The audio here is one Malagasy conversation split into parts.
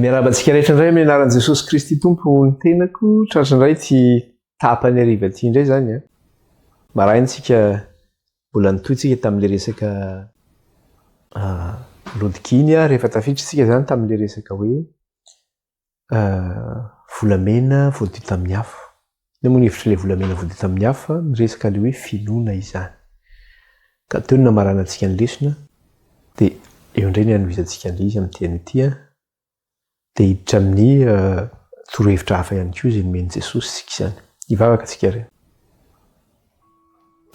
Miarahaba antsika rehetra indray amin'ny anaran'i Jesosy Kristy Tompo ny tenako. Tratra indray ity tapany hariva ity indray izany an. Maraina tsika mbola nitohy tsika tamin'ilay resaka Lodikia iny an, rehefa tafiditra tsika izany tamin'ilay resaka hoe Volamena voadio tamin'ny afo. Inona moa ny hevitr'ilay volamena voadio tamin'ny afo? Miresaka ilay hoe finoana izany. Ka teo no namaranantsika ny lesona, dia eo indray ny hanohizantsika an'ilay izy amin'ity anio ity an. Dia hiditra amin'ny torohevitra hafa ihany koa izay nomen'i Jesosy isika izany. Hivavaka isika re.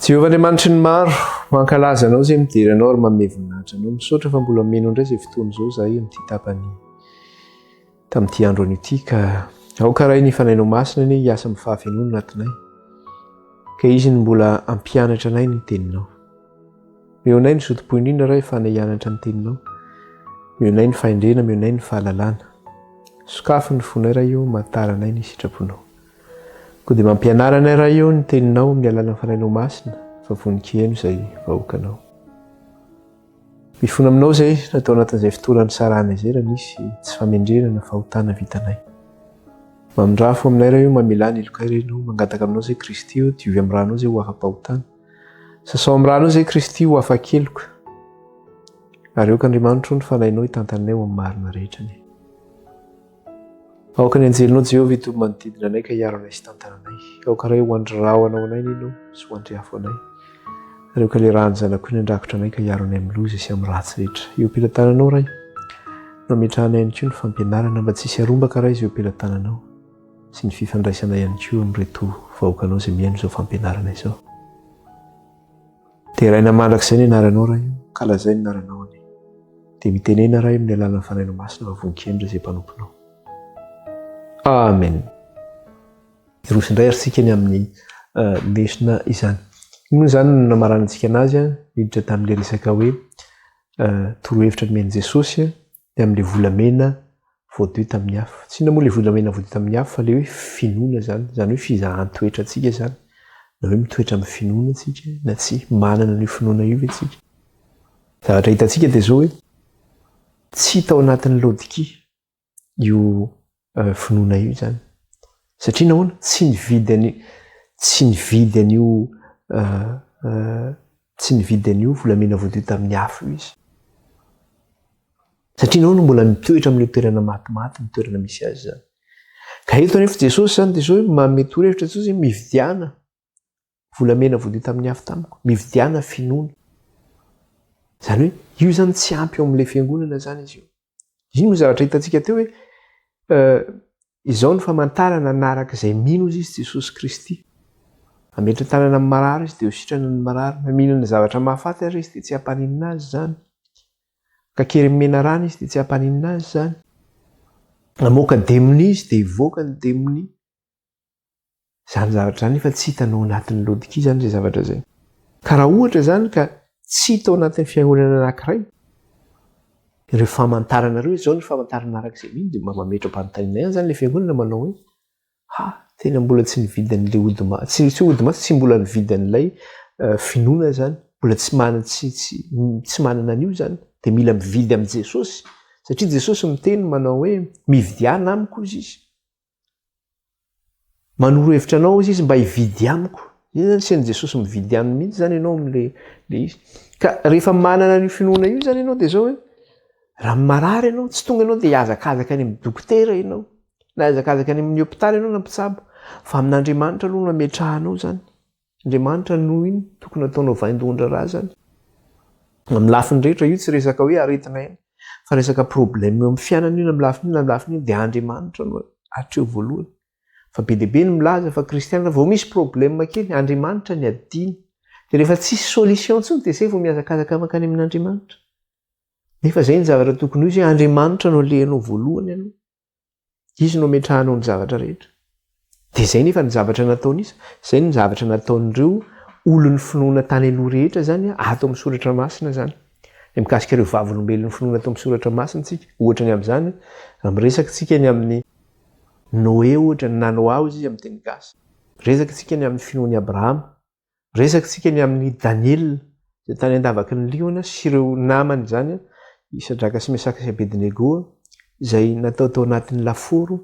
Jehovah Andriamanitry ny maro, mankalaza Anao izay midera Anao ary manome voninahitra Anao. Misaotra fa mbola omenao indray izay fotoana izao izahay amin'ity tapany tamin'ity andro anio ity ka aoka Ray ny Fanahinao Masina anie hiasa amin'ny fahafenoana anatinay ka Izy no mbola hampianatra anay ny Teninao. Omeo anay ny zotom-po indrindra Ray fa anay hianatra ny Teninao. Omeo anay ny fahendrena, omeo anay ny fahalalana. Sokafy ny fonay Ray o, mahatara anay ny sitraponao. Koa dia mampianara anay Ray ô ny Teninao amin'ny alalan'ny Fanahinao Masina fa vonon-kiheno izay vahoakanao. Mifona aminao izay na tao anatin'izay fotoana nisarahana izay raha nisy tsy famendrehana na fahotana vitanay. Mamindrafo aminay Ray ô, mamelà ny helokay Ry Ianao, mangataka aminao izay Kristy ô, diovy amin'ny ranao izay ho afa-pahotana. Sasao amin'ny ranao izay Kristy ho afa-keloka. Ary aoka Andriamanitro ny Fanahinao hitantananay ho amin'ny marina rehetra anie. Aoka ny anjelinao Jehovah hitoby manodidina anay ka hiaro anay sy hitantana anay. Aoka Ray ho andry rahona ho anay ny Ianao sy ho andry afo anay. Ary aoka ilay ràn'ny Zanakao iny handrakotra anay ka hiaro anay amin'ny loza sy amin'ny ratsy rehetra. Eo am-pelatananao Ray no ametrahanay ihany koa ny fampianarana mba tsy hisy harombaka Ray izay eo am-pelatananao sy ny fifandraisanay ihany koa amin'ireto vahoakanao izay mihaino izao fampianarana izao. Deraina mandrakizay ny anaranao Ray o, ka lazay ny anaranao anie. Dia mitenena Ray amin'ny alalan'ny Fanahinao Masina fa vonon-kendry izay mpanomponao. Amen. Hiroso indray ary tsika ny amin'ny lesona izany. Iny moa izany no namaranantsika anazy, niditra tamin'ilay resaka hoe torohevitra nomen'i Jesosy ny amin'ilay volamena voadio tamin'ny afo. Tsy inona moa ilay volamena voadio tamin'ny afo fa ilay hoe finoana izany, izany hoe fizahan-toetra antsika izany, na hoe mitoetra amin'ny finoana isika na tsia, manana an'io finoana io ve isika. Zavatra hitantsika dia izao hoe tsy tao anatin'ny Laodikia io finoana io izany. Satria nahoana? Tsy nividy an'io, tsy nividy an'io, tsy nividy an'io volamena voadio tamin'ny afo io izy. Satria nahoana mbola mitoetra amin'ilay toerana matimaty ny toerana misy azy izany. Ka eto anefa Jesosy izany dia izao hoe manome torohevitra Jesosy hoe mividiana volamena voadio tamin'ny afo tamiko, mividiana finoana. Izany hoe io izany tsy ampy ao amin'ilay fiangonana izany izy io. Iny no zavatra hitantsika teo hoe izao ny famantarana anaraka izay mino izy izy Jesosy Kristy. Hametra-tanana amin'ny marary izy dia ho sitrana ny marary. Na mihinana zavatra mahafaty ary izy dia tsy hampaninona azy izany. Kakery menarana izy dia tsy hampaninona azy izany. Namoaka demonia izy dia hivoaka ny demonia. Izany zavatra izany nefa tsy hitanao anatin'ny lodikia izany izay zavatra izay. Ka raha ohatra izany ka tsy hita ao anatin'ny fiangonana anankiray ireo famantarana ireo, izao ny famantarana araka izay mino dia mba mametra-panontaniana ihany izany ilay fiangonana manao hoe Ha! Tena mbola tsy nividy an'ilay ody ma-, tsy tsy ody masina, tsy mbola nividy an'ilay finoana izany, mbola tsy manana, tsy tsy tsy manana an'io izany, dia mila mividy amin'i Jesosy, satria Jesosy miteny manao hoe mividiana amiko hozy izy, manoro hevitra anao hozy izy mba hividy amiko, iny izany asian'i Jesosy mividy aminy mihitsy izany ianao amin'ilay ilay izy, ka rehefa manana an'io finoana io izany ianao dia izao hoe raha marary ianao, tsy tonga ianao dia hihazakazaka any amin'ny dokotera ianao, Na hihazakazaka any amin'ny hopitaly ianao na mpitsabo, fa amin'Andriamanitra aloha no ametrahanao izany. Andriamanitra no iny tokony ataonao vaindohan-draharaha izany. Amin'ny lafiny rehetra, io tsy resaka hoe aretina ihany, fa resaka problème eo amin'ny fiainana io na amin'ny lafiny io na amin'ny lafiny io dia Andriamanitra no hatreo voalohany. Fa be dia be ny milaza fa kristiana vao misy problème kely, Andriamanitra ny adino. Dia rehefa tsisy solution intsony dia izay vao mihazakazaka mankany amin'Andriamanitra. Nefa izay ny zavatra tokony ho izy hoe Andriamanitra no alehanao voalohany aloha. Izy no ametrahanao ny zavatra rehetra. Dia izay nefa ny zavatra nataon'iza? Izay ny zavatra nataon'ireo olon'ny finoana tany aloha rehetra izany ato amin'ny soratra masina izany. Dia mikasika ireo vavolombelon'ny finoana ato amin'ny soratra masina isika. Ohatra ny amin'izany, raha miresaka isika ny amin'ny Noé ohatra, na Noa hozy izy amin'ny teny gasy. Miresaka isika ny amin'ny finoan'i Abrahama. Miresaka isika ny amin'i Daniela izay tany an-davaky ny liona sy ireo namany izany, i Sadraka sy Mesaka sy Abednego. izay natao tao anatin'ny lafaoro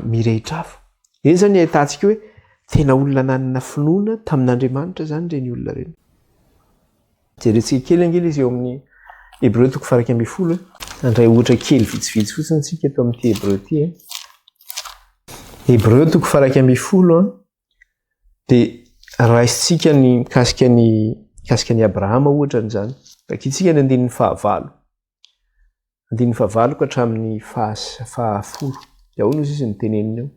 mirehitra afo. Ireny izany ahitantsika hoe tena olona nanana finoana tamin'Andriamanitra izany ireny olona ireny. Jerentsika kely ange ilay izy eo amin'ny Hebreo toko faha 11 e. Handray ohatra kely vitsivitsy fotsiny isika eto amin'ity Hebreo ity e. Hebreo toko faha 11 an, dia raisintsika ny mikasika ny mikasika an'i Abrahama ohatra izany. Vakintsika ny andininy fahavalo. Andininy fahavalo ka hatramin'ny fahafolo. Dia ahoana ozy izy no teneniny eo?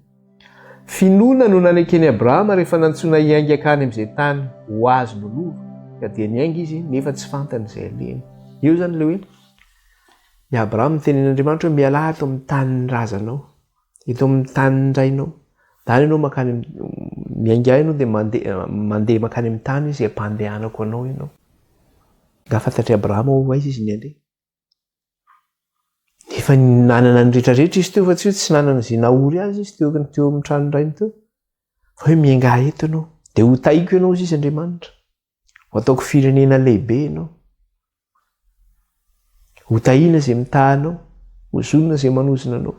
Finoana no naneken'i Abrahama rehefa nantsoina hiainga hankany amin'izay tany ho azy no lova, ka dia niainga izy nefa tsy fantany izay alehany. Eo izany ilay hoe i Abrahama nitenenin'Andriamanitra hoe mialà ato amin'ny tanin'ny razanao, eto amin'ny tanin'ny rainao. Dany ianao mankany miainga ahy ianao dia mandeha mandeha mankany amin'ny tany izay ampandehanako anao ianao. Angaha fantatr'i Abrahama hoe ho aiza izy niandeha? Efa nanana ny rehetra rehetra izy teo fa tsy hoe tsy nanana izay nahory azy izy teo teo amin'ny tranon-drainy teo. Fa hoe miaingaha eto ianao, dia ho tahiko ianao hozy izy Andriamanitra. Ho ataoko firenena lehibe ianao. Ho tahina izay mitaha anao, ho zonina izay manozona anao.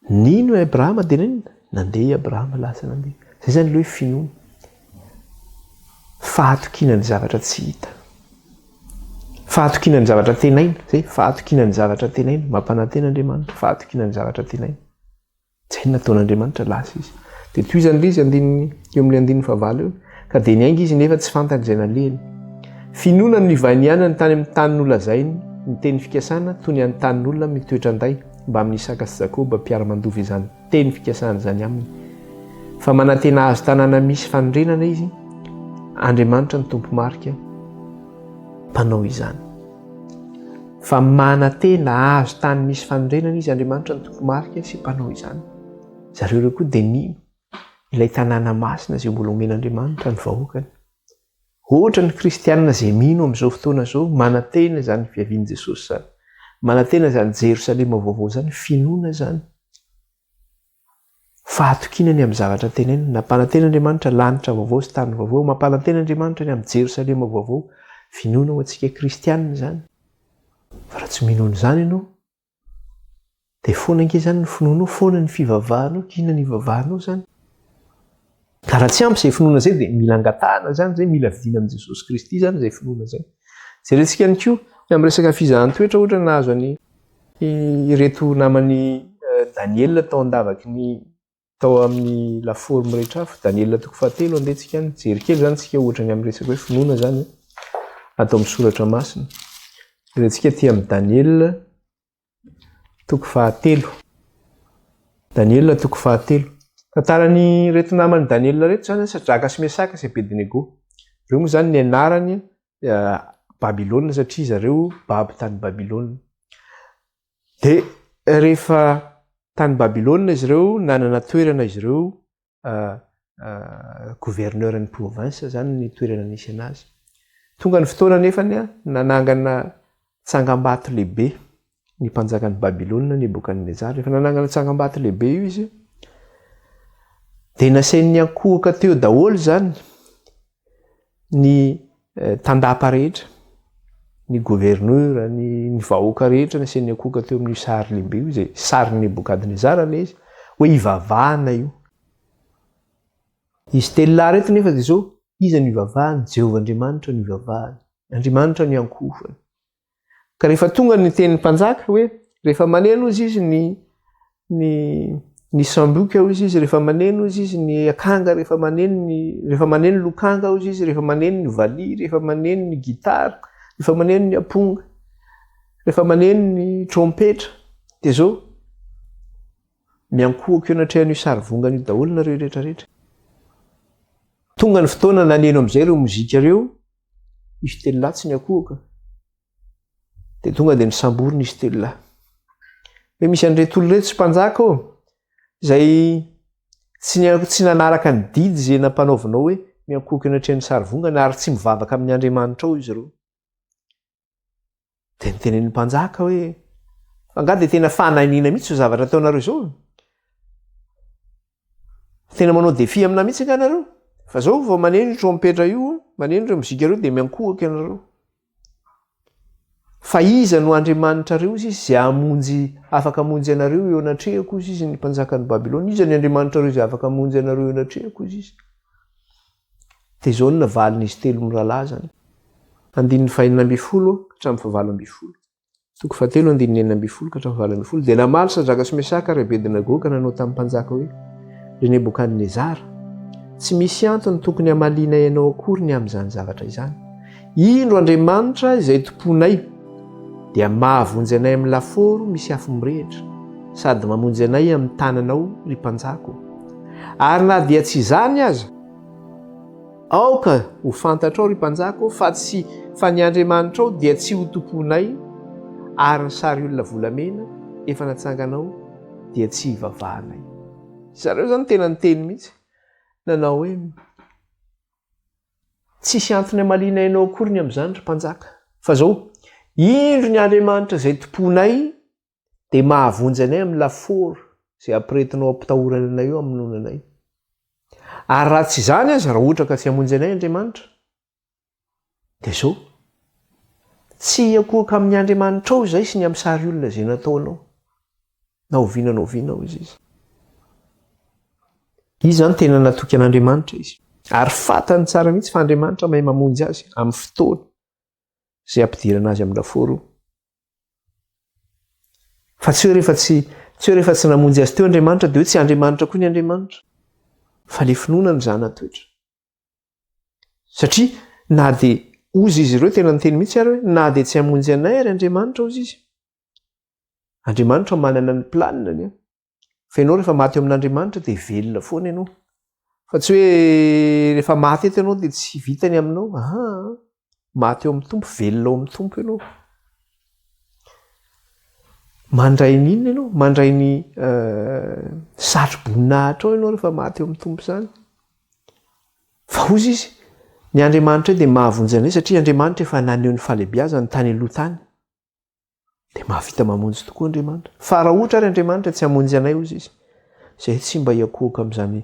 Nino i Abrahama dia naninona? Nandeha i Abrahama lasa nandeha. Izay izany ilay hoe finoana. Fahatokiana ny zavatra tsy hita. Fahatokiana ny zavatra antenaina. Izay, fahatokiana ny zavatra antenaina. Mampanantena Andriamanitra, fahatokiana ny zavatra antenaina. Izay no nataon'Andriamanitra, lasa izy. Dia tohizany ilay izy andininy, eo amin'ilay andininy fahavalo eo. Ka dia niainga izy nefa tsy fantany izay nalehany. Finoana no nivahinianany tany amin'ny tany nolazainy ny teny fikasana toy ny an'ny tanin'olona mitoetra an-day. mbamin'i Isaka sy Jakoba mpiara-mandova izany teny fikasana izany aminy. Fa manantena hahazo tanàna misy fanorenana izy, Andriamanitra no tompo-marika mpanao izany. Fa manantena hahazo tany misy fanorenana izy, Andriamanitra no tompo-marika sy mpanao izany. Zareo ireo koa dia nino ilay tanàna masina izay mbola omen'Andriamanitra ny vahoakany. Ohatra ny kristianina izay mino amin'izao fotoana izao, manantena izany fiavian'i Jesosy izany, manantena izany Jerosalema vaovao izany, finoana izany, fahatokiana ny amin'ny zavatra antenaina. Nampanantena Andriamanitra lanitra vaovao sy tany vaovao, mampanantena Andriamanitra ny amin'ny Jerosalema vaovao, finoana ho antsika kristianina izany. Fa raha tsy mino an'izany ianao, Dia foana ange izany ny finoanao, foana ny fivavahanao, inona ny ivavahanao izany? Ka raha tsy ampy izay finoana izay dia mila angatahana izany izay, mila vidiana amin'i Jesosy Kristy izany izay finoana izay. Jerentsika ihany koa ny amin'ny resaka fizahan-toetra ohatra nahazo an'i ireto naman'i Daniela tao an-davaky ny tao amin'ny lafaoro mirehitra afo, Daniela toko fahatelo, andeha tsika any, hijery kely izany tsika ohatra ny amin'ny resaka hoe finoana izany ato amin'ny soratra masina. Jerentsika aty amin'ny Daniela toko fahatelo. Daniela toko fahatelo. Tantaran'ireto naman'i Daniela ireto izany, Sadraka sy Mesaka sy Abednego. Ireo moa izany ny anarany Babylona satria zareo babo tany Babylona. Dia rehefa tany Babylona izy ireo, nanana toerana izy ireo, gouverneur ny province zany ny toerana nisy anazy. Tonga ny fotoana nefany nanangana tsangambato lehibe ny mpanjakan'i Babylona, Nebokadnezara. Rehefa nanangana tsangambato lehibe io izy, dia nasainy niankohoka teo daholo izany ny tandapa rehetra, ny gouverneur, ny ny vahoaka rehetra nasainy niankohoka teo amin'io sary lehibe io, izay sarin'i Nebokadnezara ilay izy, hoe hivavahana io. Izy telo lahy ireto nefa dia izao, iza no ivavahany? Jehovah Andriamanitra no ivavahany. Andriamanitra no iankohofany. Ka rehefa tonga ny tenin'ny mpanjaka hoe rehefa maneno hozy izy ny ny ny samboka hozy izy, rehefa maneno hozy izy ny akanga, rehefa maneno ny rehefa maneno lokanga hozy izy, rehefa maneno ny valiha, rehefa maneno ny gitara, rehefa maneno ny aponga, rehefa maneno ny trompetra, dia zao miankohoka eo anatrehan'io sarivongana io daholo nareo rehetra rehetra. Tonga ny fotoana naneno amin'izay ireo mozika ireo, Izy telo lahy tsy niankohoka. Dia tonga dia nosamborina izy telo lahy. Hoe misy an'ireto olona ireto tsy mpanjaka ô, izay tsy tsy nanaraka ny didy izay nampanaovinao hoe miankohoka eo anatrehan'ny sarivongana ary tsy mivavaka amin'ny andriamanitrao izy ireo. Dia nitenenin'ny mpanjaka hoe, fa angaha dia tena fanahiniana mihitsy izao zavatra ataonareo izao? Tena manao défi amina mihitsy angaha nareo? Fa zao vao maneno io trompetra io, maneno ireo mozika ireo dia miankohoka ianareo. Fa iza no Andriamanitrareo, hozy izy, izay hamonjy, afaka hamonjy anareo eo anatrehako, hozy izy, ny mpanjakan'i Babylona? Iza ny Andriamanitrareo izay afaka hamonjy anareo eo anatrehako, hozy izy? Dia izao no navalin'izy telo mirahalahy izany. Andininy fahenina ambin'ny folo hatramin'ny fahavalo ambin'ny folo. Toko fahatelo andininy 16 ka hatramin'ny 18. Dia namaly Sadraka sy Mesaka ary Abednego ka nanao tamin'ny mpanjaka hoe, Ry Nebokadnezara, tsy misy antony tokony hamalianay anao akory ny amin'izany zavatra izany. Indro Andriamanitra izay tomponay dia mahavonjy anay amin'ny lafaoro misy afo mirehitra, sady mamonjy anay amin'ny tananao, ry mpanjaka ô. Ary na dia tsy izany aza, Aoka ho fantatrao, ry mpanjaka ô, fa tsy fa ny andriamanitrao dia tsy ho tompoinay, ary ny sary olona volamena efa natsanganao dia tsy hivavahanay. Zareo izany tena niteny mihitsy, nanao hoe, Tsisy antony hamalianay anao akory ny amin'izany, ry mpanjaka, fa izao, indro ny andriamanitra izay tompoinay dia mahavonjy anay amin'ny lafaoro izay ampiretinao ampitahorana anay eo hamonoana anay. Ary raha tsy izany aza, raha ohatra ka tsy hamonjy anay Andriamanitra, dia izao, tsy hiankohoka amin'ny Andriamanitrao izay sy ny amin'ny sary olona izay nataonao, na oviana na oviana, hoy izy. Izy izany tena natoky an'Andriamanitra izy. Ary fantany tsara mihitsy fa Andriamanitra mahay mamonjy azy amin'ny fotoana izay ampidirana azy amin'ny lafaoro. Fa tsy hoe rehefa tsy tsy hoe rehefa tsy namonjy azy teo Andriamanitra dia hoe tsy Andriamanitra koa ny Andriamanitra. Fa le finoana no zana-toetra. Satria na dia hozy izy ireo tena niteny mihitsy ary hoe na dia tsy hamonjy anay ary Andriamanitra hozy izy. Andriamanitra manana ny planiny. Fa ianao rehefa maty eo amin'Andriamanitra dia velona foana ianao. Fa tsy hoe rehefa maty eto ianao dia tsy vita ny aminao. Aha, maty eo amin'ny Tompo, velona ao amin'ny Tompo ianao. Mandray ny inona ianao? Mandray ny euh, satro-boninahitra ao ianao rehefa maty eo amin'ny Tompo izany. Fa hozy izy, ny Andriamanitra dia mahavonjy anay satria Andriamanitra efa naneho ny fahalehibiazany tany aloha tany. Dia mahavita mamonjy tokoa Andriamanitra. Fa raha ohatra ary Andriamanitra tsy hamonjy anay hozy izy, izay tsy mba hiakohoka amin'izany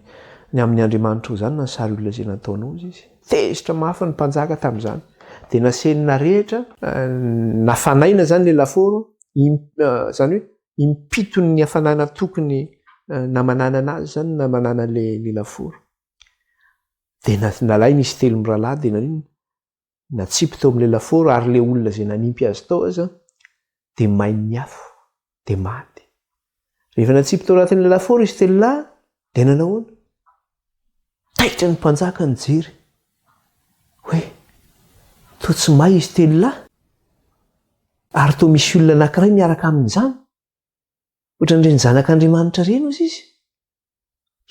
ny amin'ny Andriamanitrao izany na ny sary olona izay nataonao hozy izy. Tezitra mafy ny mpanjaka tamin'izany. Dia nasehiny narehitra, nafanaina izany ilay lafaoro, izany hoe impiton'ny hafanana tokony namananana azy izany namanana ilay lafaoro. Dia nalaina izy telo mirahalahy dia naninona? Natsipy teo amin'ilay lafaoro ary ilay olona izay nanimpy azy tao aza dia main'ny afo, dia maty. Rehefa natsipy tao anatin'ilay lafaoro izy telo lahy dia nanao ahoana? Taitra ny mpanjaka nijery hoe toa tsy may izy telo lahy ary toa misy olona anankiray miaraka amin'izany. Ohatran'ireny zanak'Andriamanitra ireny hozy izy.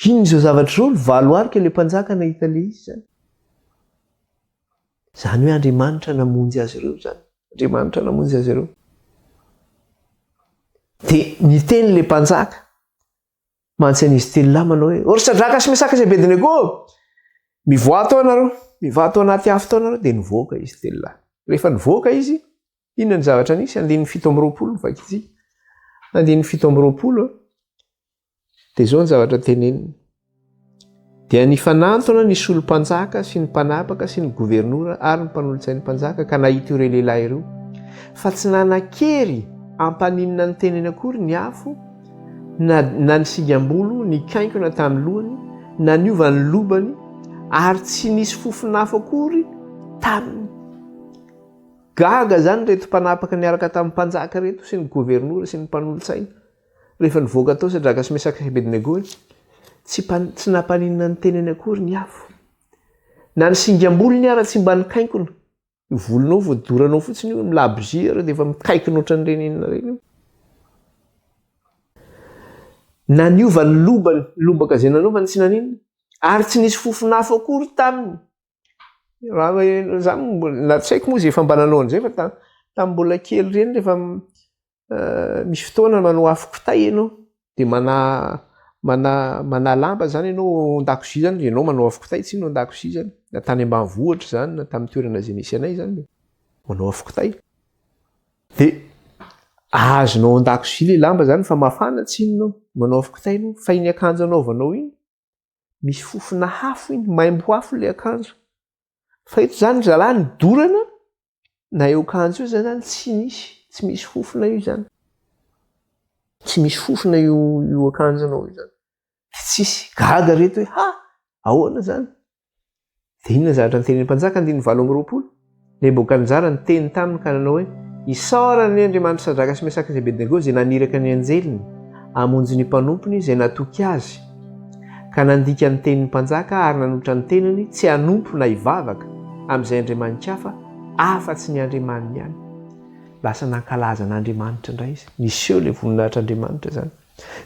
Inona izao zavatra izao? Valo arika ilay mpanjaka nahita ilay izy izany. Izany hoe Andriamanitra namonjy azy ireo izany. Andriamanitra namonjy azy ireo. Dia niteny ilay mpanjaka mantsy an'izy telo lahy manao hoe, Ry Sadraka sy Mesaka sy Abednego, mivoaha tao ianareo, mivoaha tao anaty afo tao ianareo. Dia nivoaka izy telo lahy. Rehefa nivoaka izy, inona ny zavatra nisy? Andininy 27 no vakintsika. Andininy 27. Dia izao ny zavatra teneniny, Dia nifanantona ny solom-panjaka sy ny mpanapaka sy ny governora ary ny mpanolotsain'ny mpanjaka ka nahita ireo lehilahy ireo, fa tsy nanan-kery hampaninona ny tenany akory ny afo na na ny singam-bolo nikainkona tamin'ny lohany na niova ny lobany ary tsy nisy fofon'afo akory taminy. Gaga izany ireto mpanapaka niaraka tamin'ny mpanjaka ireto sy ny governora sy ny mpanolotsaina. Rehefa nivoaka tao Sadraka sy Mesaka sy Abednego, tsy tsy nampaninona ny tenany akory ny afo. Na ny singam-bolony ara tsy mba nikainkona. Io volonao voadoranao fotsiny io, milabozia ary dia efa mikaikona ohatran'ireny inona ireny io. Na niova ny lobany, lobaka izay nanaovany tsy naninona. Ary tsy nisy fofon'afo akory taminy. Raha za na tsy haiko moa izay efa mba nanao an'izay fa tamin'ny mbola kely ireny rehefa misy fotoana manao afo kitay ianao dia mana mana mana lamba zany ianao ao an-dakozia zany, ianao manao afo kitay tsinona ao an-dakozia zany, na tany ambanivohitra zany na tamin'ny toerana izay nisy anay zany manao afo kitay. Dia azonao ao an-dakozia ilay lamba zany fa mafana tsinona ao, manao afo kitay ianao, fa iny akanjo anaovanao iny misy fofona afo iny, maimbo afo ilay akanjo. Fa eto zany ry zalahy nidorana. Na io akanjo io zany tsy nisy, tsy misy fofona io zany. Tsy misy fofona io io akanjonao io zany. Dia tsisy. Gaga reto hoe ha! Ahoana zany? Dia inona ny zavatra nitenin'ny mpanjaka, andininy 28? Nebokadnezara niteny taminy ka nanao hoe, Isaorana anie Andriamanitr'i Sadraka sy Mesaka sy Abednego izay naniraka ny anjeliny hamonjy ny mpanompony izay natoky azy, ka nandika ny tenin'ny mpanjaka ary nanolotra ny tenany tsy hanompo na hivavaka amin'izay andriamani-kafa afa-tsy ny Andriamaniny ihany. Lasa nankalaza an'Andriamanitra indray izy. Niseho ilay voninahitr'Andriamanitra izany.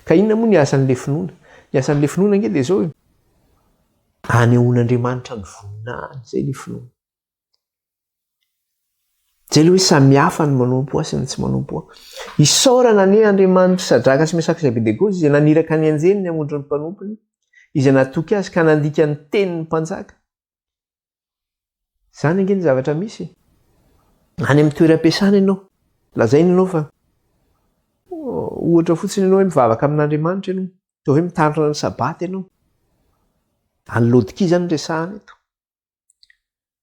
Ka inona moa ny asan'ilay finoana? Ny asan'ilay finoana ange dia izao e, anehoan'Andriamanitra ny voninahiny, izay ilay finoana. Izay ilay hoe samy hafa ny manompo ahy sy ny tsy manompo ahy. Isaorana anie Andriamanitr'i Sadraka sy Mesaka sy Abedego izay naniraka ny anjeliny hamonjy ny mpanompony, izay natoky azy ka nandika ny tenin'ny mpanjaka. Izany ange ny zavatra misy e. Any amin'ny toeram-piasana ianao, lazaina ianao fa ohatra fotsiny ianao hoe mivavaka amin'Andriamanitra ianao, atao hoe mitandrina ny sabata ianao. Any Laodikia izany no resahana eto.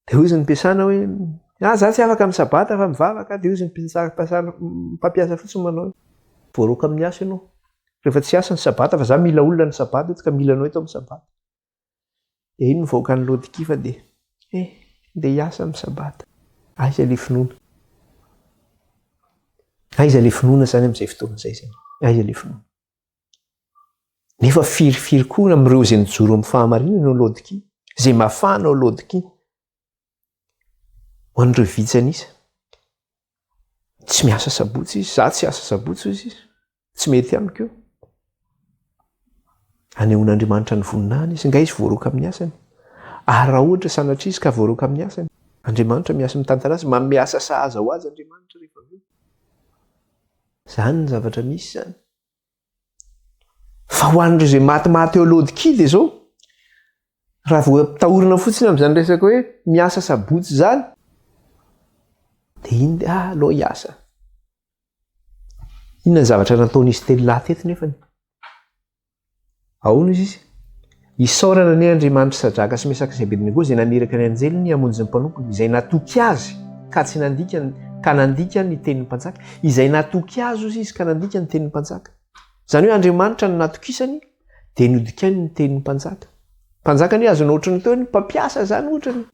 Dia hoy izy ny mpiasana hoe, ah za tsy afaka amin'ny sabata fa mivavaka, dia hoy izy ny mpiasana, mpampiasa fotsiny manao hoe, voaroaka amin'ny asa ianao rehefa tsy hiasa ny sabata fa za mila olona ny sabata eto ka mila anao eto amin'ny sabata. Dia iny nivoaka an'i Laodikia fa dia eh, ndeha hiasa amin'ny sabata. Aiza ilay finoana? Aiza ilay finoana izany amin'izay fotoana izay izany? Aiza ilay finoana? Nefa firifiry koa amin'ireo izay nijoro amin'ny fahamarinana ao Laodikia, izay mafana ao Laodikia, ho an'ireo vitsy an'isa. Tsy miasa sabotsy izy, za tsy hiasa sabotsy hoy izy, tsy mety amiko io. Anehoan'Andriamanitra ny voninahiny izy, nga izy voaroaka amin'ny asany. Ary raha ohatra sanatria izy ka voaroaka amin'ny asany, Andriamanitra miasa mitantana azy, manome asa sahaza ho azy Andriamanitra rehefa avy eo. Izany ny zavatra misy izany. Fa ho an'ireo izay matimaty eo Laodikia dia izao, raha vao ampitahorina fotsiny amin'izany resaka hoe miasa sabotsy izany, dia iny dia ah, aleo hiasa. Inona ny zavatra nataon'izy telo lahy teto nefany? Ahoana izy izy? Isaorana anie Andriamanitr'i Sadraka sy Mesaka sy Abednego izay naniraka ny anjeliny hamonjy ny mpanompony, izay natoky azy ka tsy nandika ka nandika ny tenin'ny mpanjaka. Izay natoky azy ozy izy ka nandika ny tenin'ny mpanjaka. Izany hoe Andriamanitra no natokisany dia nodikainy ny tenin'ny mpanjaka. Mpanjaka anie azonao ohatran'ny teo ny mpampiasa izany ohatrany.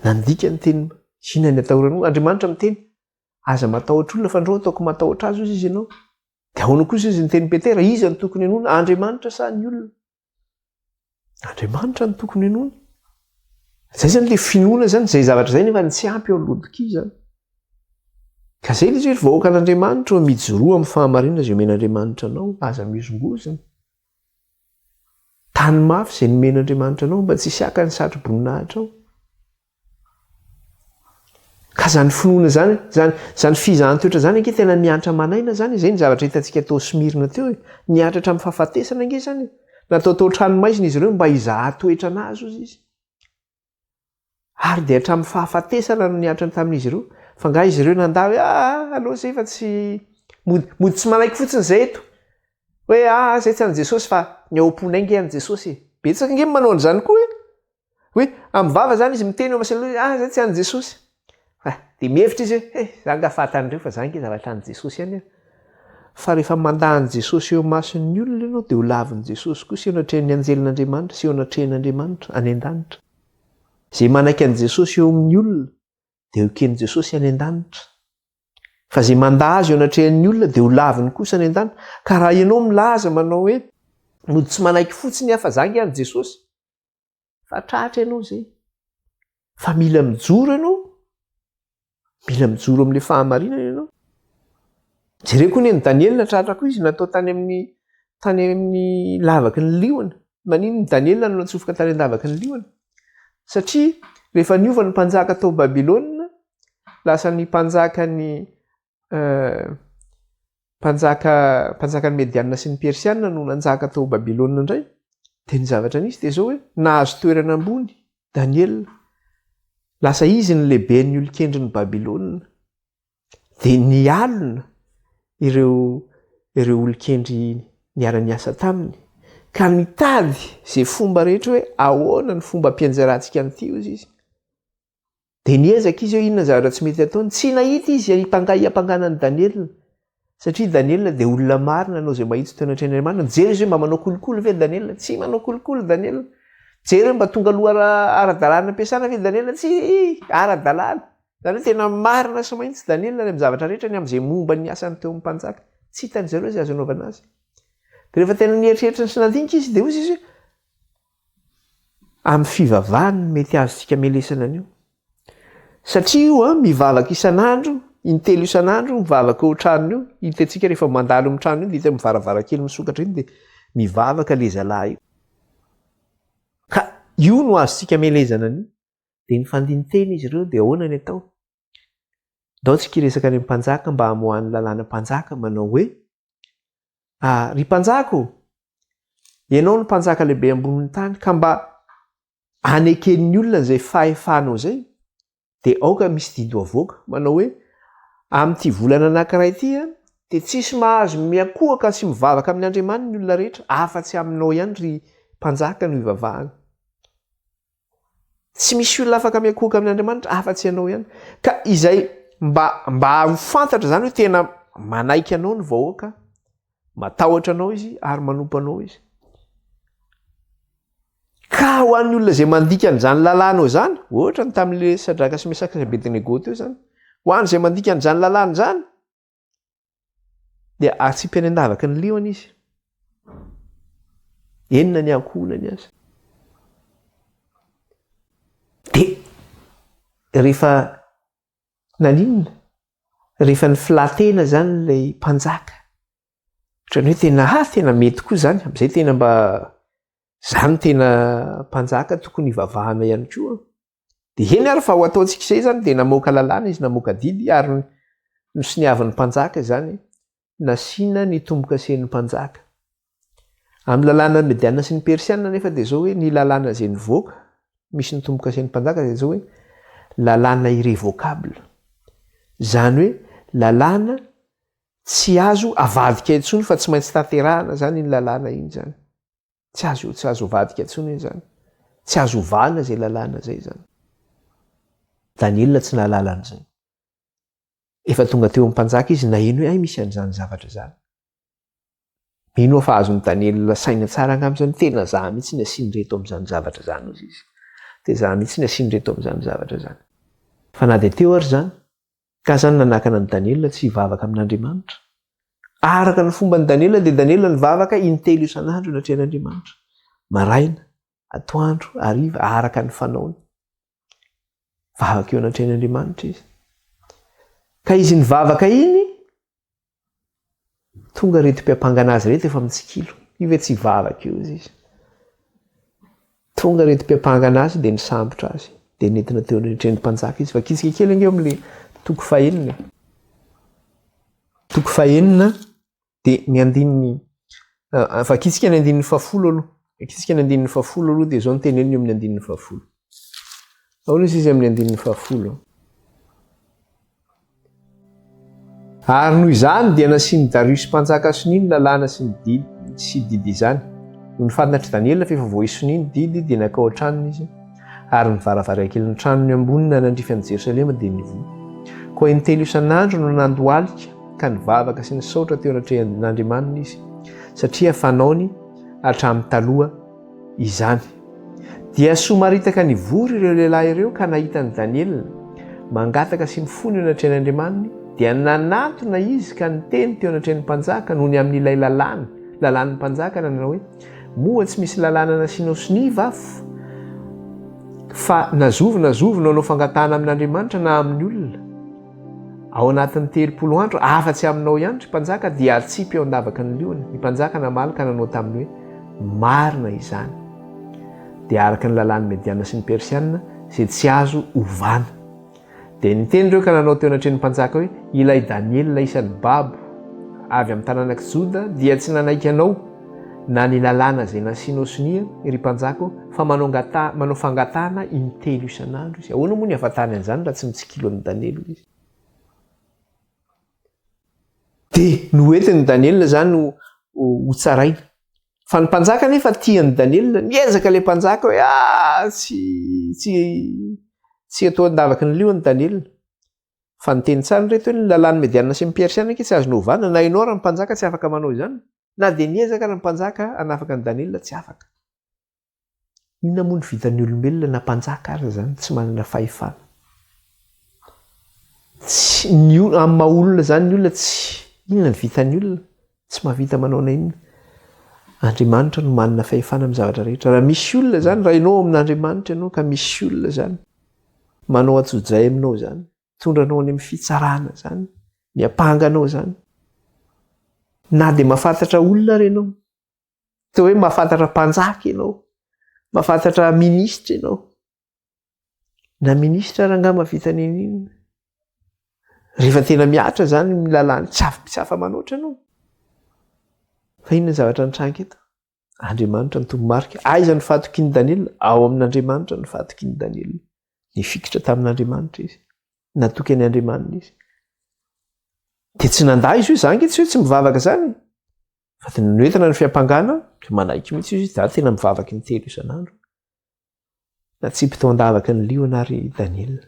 Nandika ny tenin'ny Inona ny atahoranao? Andriamanitra miteny, aza matahotra olona fa ndreo ataoko matahotra azy ozy izy ianao. Dia ahoana kosa izy niteny Petera, iza no tokony henoina, Andriamanitra sa ny olona? Andriamanitra no tokony henoina. Zay zany le finoana zany, zay zavatra zay nefa ny tsy ampy eo Laodikia zany. Ka zay le izy hoe vahoakan'Andriamanitra ô, mijoroa amin'ny fahamarinana izay omen'Andriamanitra anao, aza mihozongozona. Tany mafy izay nomen'Andriamanitra anao mba tsy hisy haka ny satro-boninahitrao. Ka zany finoana zany, zany, zany fizahan-toetra zany ange tena miantra aman'aina zany, zay ny zavatra hitantsika tao Smyrna teo e, niantra hatramin'ny fahafatesana ange zany e, natao tao an-tranomaizina izy ireo mba hizaha toetra an'azy hozy izy. Ary dia hatramin'ny fahafatesana no niantrany tamin'izy ireo, fa angaha izy ireo nandà hoe ah, aleo zay fa tsy, mody, mody tsy manaiky fotsiny zay eto, hoe ah, zay tsy an'i Jesosy fa ny ao am-ponay ange an'i Jesosy e. Betsaka ange ny manao an'izany koa e. Hoe amin'ny vava zany izy miteny eo masina hoe ah zay tsy an'i Jesosy. Fa dia mihevitra izy hoe eh za nga fahatan'ireo fa za nge zavatra an'i Jesosy ihany ah. Fa rehefa mandà an'i Jesosy eo imason'ny olona ianao dia ho lavin'i Jesosy kosa eo anatrehan'ny anjelin'Andriamanitra sy eo anatrehan'Andriamanitra any an-danitra. Izay manaiky an'i Jesosy eo amin'ny olona dia ho eken'i Jesosy any an-danitra. Fa izay mandà azy eo anatrehan'ny olona dia ho laviny kosa any an-danitra. Ka raha ianao milaza manao hoe mody tsy manaiky fotsiny aho fa za nge an'i Jesosy, Fa tratra ianao izay. Fa mila mijoro ianao. Mila mijoro amin'ilay fahamarinana ianao. Jereo koa ny an'i Daniela tratra koa izy natao tany amin'ny tany amin'ny lavaky ny liona. Maninona i Daniela no natsofoka tany an-davaky ny liona? Satria rehefa niova ny mpanjaka tao Babylona, lasa ny mpanjakan'ny Mpanjaka, mpanjakan'ny Mediana sy ny Persiana no nanjaka tao Babylona indray. Dia ny zavatra nisy dia izao hoe nahazo toerana ambony Daniela. Lasa izy ny lehiben'ny olon-kendrin'i Babylona. Dia nialona ireo ireo olon-kendry niara-niasa taminy ka nitady izay fomba rehetra hoe ahoana ny fomba ampianjerantsika an'ity hozy izy. Dia niezaka izy hoe inona ny zavatra tsy mety ataony. Tsy nahita izy hiampanga hiampangana an'i Daniela. Satria Daniela dia olona marina nanao izay mahitsy teo anatrehan'Andriamanitra. Nijery izy hoe mba manao kolikoly ve Daniela? Tsy manao kolikoly Daniela. Nijery hoe mba tonga aloha ara-dalàna am-piasana ve Daniela? Tsy ara-dalàna. Izany hoe tena marina sy mahitsy Daniela any amin'ny zavatra rehetra ny amin'izay momba ny asany teo amin'ny mpanjaka. Tsy hitan-dry zareo izay azo anaovana azy. Dia rehefa tena nieritreritra sy nandinika izy dia hoy izy hoe Amin'ny fivavahany no mety azontsika amelesana an'io. Satria io an, mivavaka isan'andro, intelo isan'andro mivavaka eo an-tranony io, hitantsika rehefa mandalo amin'ny trano io dia hita amin'ny varavarankely misokatra iny dia mivavaka le zalahy io. Ka io no azontsika amelezana an'io. Dia nifandini-tena izy ireo dia ahoana ny atao? Ndao tsika hiresaka any amin'ny mpanjaka mba hamoahany lalàna mpanjaka manao hoe, Ah, ry mpanjaka ô! Ianao no mpanjaka lehibe ambonin'ny tany, ka mba aneken'ny olona izay fahefanao izay, dia aoka misy didy ho avoaka, manao hoe, Amin'ity volana anankiray ity, dia tsisy mahazo miankohoka sy mivavaka amin'ny Andriamaniny ny olona rehetra, afa-tsy aminao ihany, ry mpanjaka, no ivavahana. Tsy misy olona afaka miankohoka amin'Andriamanitra afa-tsy ianao ihany. Ka izay mba mba ho fantatra izany hoe tena manaiky anao ny vahoaka, matahotra anao izy ary manompo anao izy. Ka ho an'ny olona izay mandika an'izany lalànao izany, ohatra ny tamin'ilay Sadraka sy Mesaka sy Abednego teo izany, ho an'izay mandika an'izany lalàna izany, Dia atsipy any an-davaky ny liona izy. Enina ny ankohonany aza. Dia rehefa naninona? Rehefa nifilaha-tena izany ilay mpanjaka, ohatran'ny hoe tena ha tena mety koa izany, amin'izay tena mba za no tena mpanjaka tokony hivavahana ihany koa. Dia eny ary fa ho ataontsika izay izany dia namoaka lalàna izy, namoaka didy ary nosoniavin'ny mpanjaka izany, nasiana ny tombokasen'ny mpanjaka. Amin'ny lalàna Mediana sy ny Persiana nefa dia izao hoe ny lalàna izay nivoaka, misy ny tombokasen'ny mpanjaka dia izao hoe lalàna irrévocable. Izany hoe lalàna tsy azo avadika intsony fa tsy maintsy tanterahana izany iny lalàna iny izany. Tsy azo tsy azo avadika intsony iny izany. Tsy azo ovana izay lalàna izay izany. Daniela tsy nahalala an'izay. Efa tonga teo amin'ny mpanjaka izy naheno hoe hay misy an'izany zavatra izany. Mino aho fa azon'i Daniela saina tsara angamba izany, tena za mihitsy ny asian'ireto amin'izany zavatra izany hozy izy. Dia za mihitsy ny asian'ireto amin'izany zavatra izany. Fa na dia teo ary izany, Ka izany nanakana an'i Daniela tsy hivavaka amin'Andriamanitra. Araka ny fomban'i Daniela dia Daniela nivavaka intelo isan'andro natrehan'Andriamanitra. Maraina, atoandro, hariva, araka ny fanaony. Vavaka eo anatrehan'Andriamanitra izy. Ka izy nivavaka iny, Tonga ireto mpiampangana azy ireto efa mitsikilo. Io ve tsy hivavaka io izy. Tonga ireto mpiampangana azy dia nisambotra azy. Dia nentina teo anatrehan'ny mpanjaka izy. Vakitsika kely ange eo amin'ilay toko fahenina. Toko fahenina dia ny andininy vakitsika ny andininy fahafolo aloha. Vakitsika ny andininy fahafolo aloha dia izao no teneniny eo amin'ny andininy fahafolo. Ahoana izy izy amin'ny andininy fahafolo? Ary noho izany dia nasian'i Dariosy mpanjaka sonia ny lalàna sy ny didy sy didy izany. Nony fantatr'i Daniela fa efa voahisonia ny didy, dia nankao an-tranony izy, ary ny varavarankelin'ny tranony ambony nanandrify an'i Jerosalema dia nivoha. Koa intelo isan'andro no nandohalika ka nivavaka sy nisaotra teo anatrehan'Andriamaniny izy, satria fanaony hatramin'ny taloha izany. Dia somaritaka nivory ireo lehilahy ireo ka nahita an'i Daniela mangataka sy mifona eo anatrehan'Andriamaniny, dia nanatona izy ka niteny teo anatrehan'ny mpanjaka noho ny amin'ilay lalàna, lalàn'ny mpanjaka, nanao hoe, Moa tsy misy lalàna nasianao sonia va fa na zovy na zovy no hanao fangatahana amin'Andriamanitra na amin'ny olona? Ao anatin'ny 30 andro, afa-tsy aminao ihany, ry mpanjaka, dia atsipy ao an-davaky ny liona. Ny mpanjaka namaly ka nanao taminy hoe, Marina izany. Dia araka ny lalàn'ny Mediana sy ny Persiana, izay tsy azo ovana. Dia niteny ireo ka nanao teo anatrehan'ny mpanjaka hoe, Ilay Daniela isan'ny babo avy amin'ny taranak'i Joda dia tsy nanaiky anao, na ny lalàna izay nasianao sonia, ry mpanjaka ô, fa manao ngata, manao fangatahana intelo isan'andro izy. Ahoana moa ny hahafantarany an'izany raha tsy mitsikilo an'i Daniela izy? Dia noentin'i Daniela izany ho, ho tsaraina. Fa ny mpanjaka anefa tia an'i Daniela, niezaka ilay mpanjaka hoe ah, tsy, tsy, Tsy atao an-davaky ny liona Daniela. Fa niteny tsara ireto hoe ny lalàn'ny Mediana sy ny Persiana ange tsy azo novana, na ianao ary ny mpanjaka tsy afaka manao izany. Na dia niezaka ary ny mpanjaka hanafaka an'i Daniela, tsy afaka. Inona moa no vitan'ny olombelona na mpanjaka aza izany tsy manana fahefana? Tsy, ny amin'ny maha olona izany ny olona tsy, inona no vitan'ny olona? Tsy mahavita manao na inona. Andriamanitra no manana fahefana amin'ny zavatra rehetra. Raha misy olona izany, raha ianao ao amin'Andriamanitra ianao ka misy olona izany manao antsojay aminao izany, mitondra anao any amin'ny fitsarana izany, miampanga anao izany, na dia mahafantatra olona ary ianao, toa hoe mahafantatra mpanjaka ianao, mahafantatra minisitra ianao, Na ministra ary angaha mahavita n'inon'inona. Rehefa tena mihatra izany ny lalàna, tsy afa, tsy afa-manoatra ianao. Fa inona ny zavatra nitranga eto? Andriamanitra no tompo-marika. Aiza ny fahatokian'i Daniela? Ao amin'Andriamanitra ny fahatokian'i Daniela. Nifikitra tamin'Andriamanitra izy. Natoky an'i Andriamaniny izy. Dia tsy nandà izy hoe za ange tsy hoe tsy mivavaka izany. Fa dia noentina ny fiampangana, dia manaiky mihitsy izy, za tena mivavaka intelo isan'andro. Natsipy tao an-davaky ny liona àry i Daniela.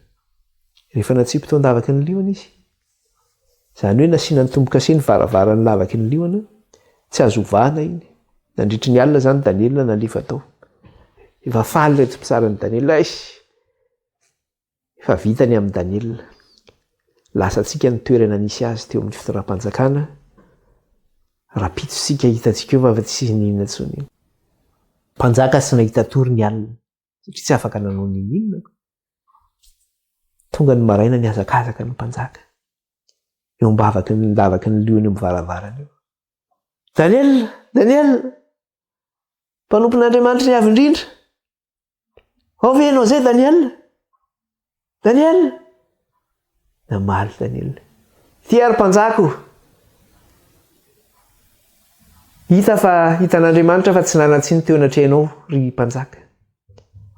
Rehefa natsipy tao an-davaky ny liona izy, izany hoe nasiana ny tombo-kase ny varavaran'ny lavaky ny liona, tsy azo ovana iny. Nandritry ny alina izany Daniela nalefa tao. Efa faly ireto mpitsara an'i Daniela, Eish! Efa vita ny amin'i Daniela. Lasantsika ny toerana nisy azy teo amin'ny fitondram-panjakana. Rahampitso isika hitantsika eo fa tsy nisy n'inona intsony io. Mpanjaka tsy nahita tory ny alina satria tsy afaka nanao n'inon'inona. Tonga ny maraina nihazakazaka ny mpanjaka. Eo am-bavaky ny lavaky ny liona eo amin'ny varavarana eo. Daniela! Daniela! Mpanompon'Andriamanitry ny Avo Indrindra! Ao ve ianao izay Daniel? Daniel? Namaly Daniel. Ity ary mpanjaka o! Hita fa hitan'Andriamanitra fa tsy nanan-tsiny teo anatrehanao ry mpanjaka.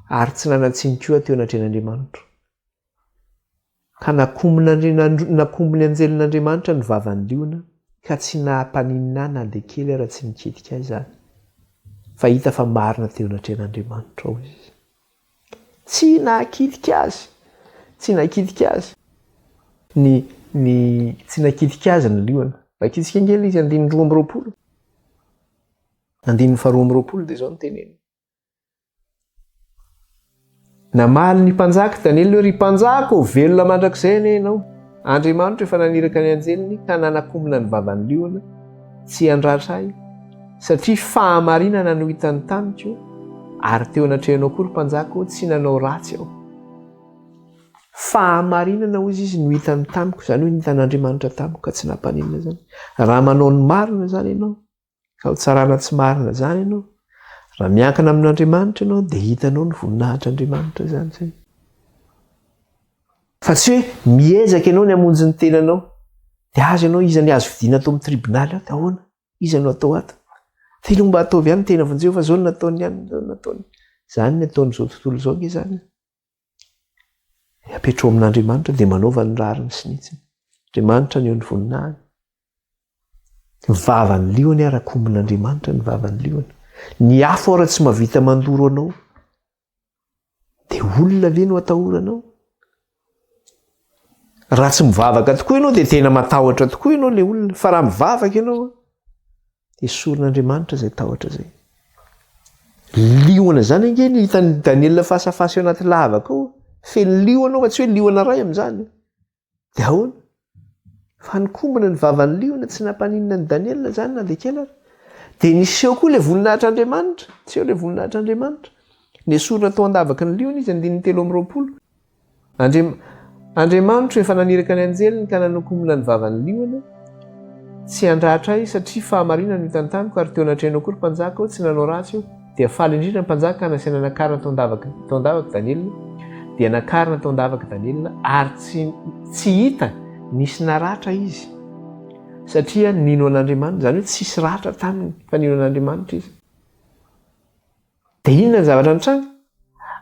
Ary tsy nanan-tsiny koa teo anatrehan'Andriamanitro. Ka nakombon'ny anjelin'Andriamanitra ny vavan'ny liona, ka tsy nahampaninona ahy na dia kely ara tsy nikitika ahy izany, fa hita fa marina teo anatrehan'Andriamanitra aho izy. Tsy nahakitika azy! Tsy nahakitika azy! Ny, ny, tsy nahakitika azy ny liona. Vakintsika ange ilay izy andininy 22. Andininy faharoa amby roapolo dia izao no teneniny. Namaly ny mpanjaka Daniela hoe, Ry mpanjaka ô, velona mandrakizay anie ianao. Andriamanitro efa naniraka ny anjeliny ka nanakombona ny vavan'ny liona tsy handratra ahy, satria fahamarinana no hitany tamiko, ary teo anatrehanao koa, ry mpanjaka ô, tsy nanao ratsy aho. Fahamarinana, hoy izy, no hitany tamiko, izany hoe hitan'Andriamanitra tamiko ka tsy nampaninona izany. Raha manao ny marina izany ianao, Ka ho tsarana tsy marina izany ianao. Raha miankina amin'Andriamanitra ianao dia hitanao ny voninahitr'Andriamanitra izany izay. Fa tsy hoe miezaka ianao ny hamonjy ny tenanao. Dia aza ianao iza ny azo vidiana ato amin'ny tribonaly ato ahoana? Iza no atao ato? Tena mba ataovy ihany tena vonjeo fa zao no nataony ihany, zao no nataony. Izany ny ataon'izao tontolo izao ange izany. Apetrao amin'Andriamanitra dia manaova ny rariny sy ny hitsiny. Andriamanitra no eo ny voninahiny. Ny vavan'ny liona ary akombon'Andriamanitra ny vavan'ny liona. Ny afo ara tsy mahavita mandoro anao. Dia olona ve no atahoranao? Raha tsy mivavaka tokoa ianao dia tena matahotra tokoa ianao ilay olona. Fa raha mivavaka ianao, esorin'Andriamanitra izay tahotra izay. Liona izany ange ny hitan'i Daniela fasafasa eo anaty lavaka ao. Feno liona ao fa tsy hoe liona iray amin'izany. Dia ahoana? Fa nikombona ny vavan'ny liona, tsy nampaninona an'i Daniela izany na dia kely ary. Dia niseho koa ilay voninahitr'Andriamanitra. Niseho ilay voninahitr'Andriamanitra. Nesorina tao an-davaky ny liona izy, andininy 23. Andriam- Andriamanitro efa naniraka ny anjeliny ka nanokombona ny vavan'ny liona, tsy handratra ahy satria fahamarinana no hitany tamiko ary teo anatrehanao koa ry mpanjaka aho, tsy nanao ratsy aho. Dia faly indrindra ny mpanjaka ka nasaina nakarina tao an-davaky tao an-davaky Daniela, dia nakarina tao an-davaky Daniela, ary tsy tsy hita nisy naratra izy, satria nino an'Andriamanitra, izany hoe tsisy ratra taminy fa nino an'Andriamanitra izy. Dia inona ny zavatra nitranga?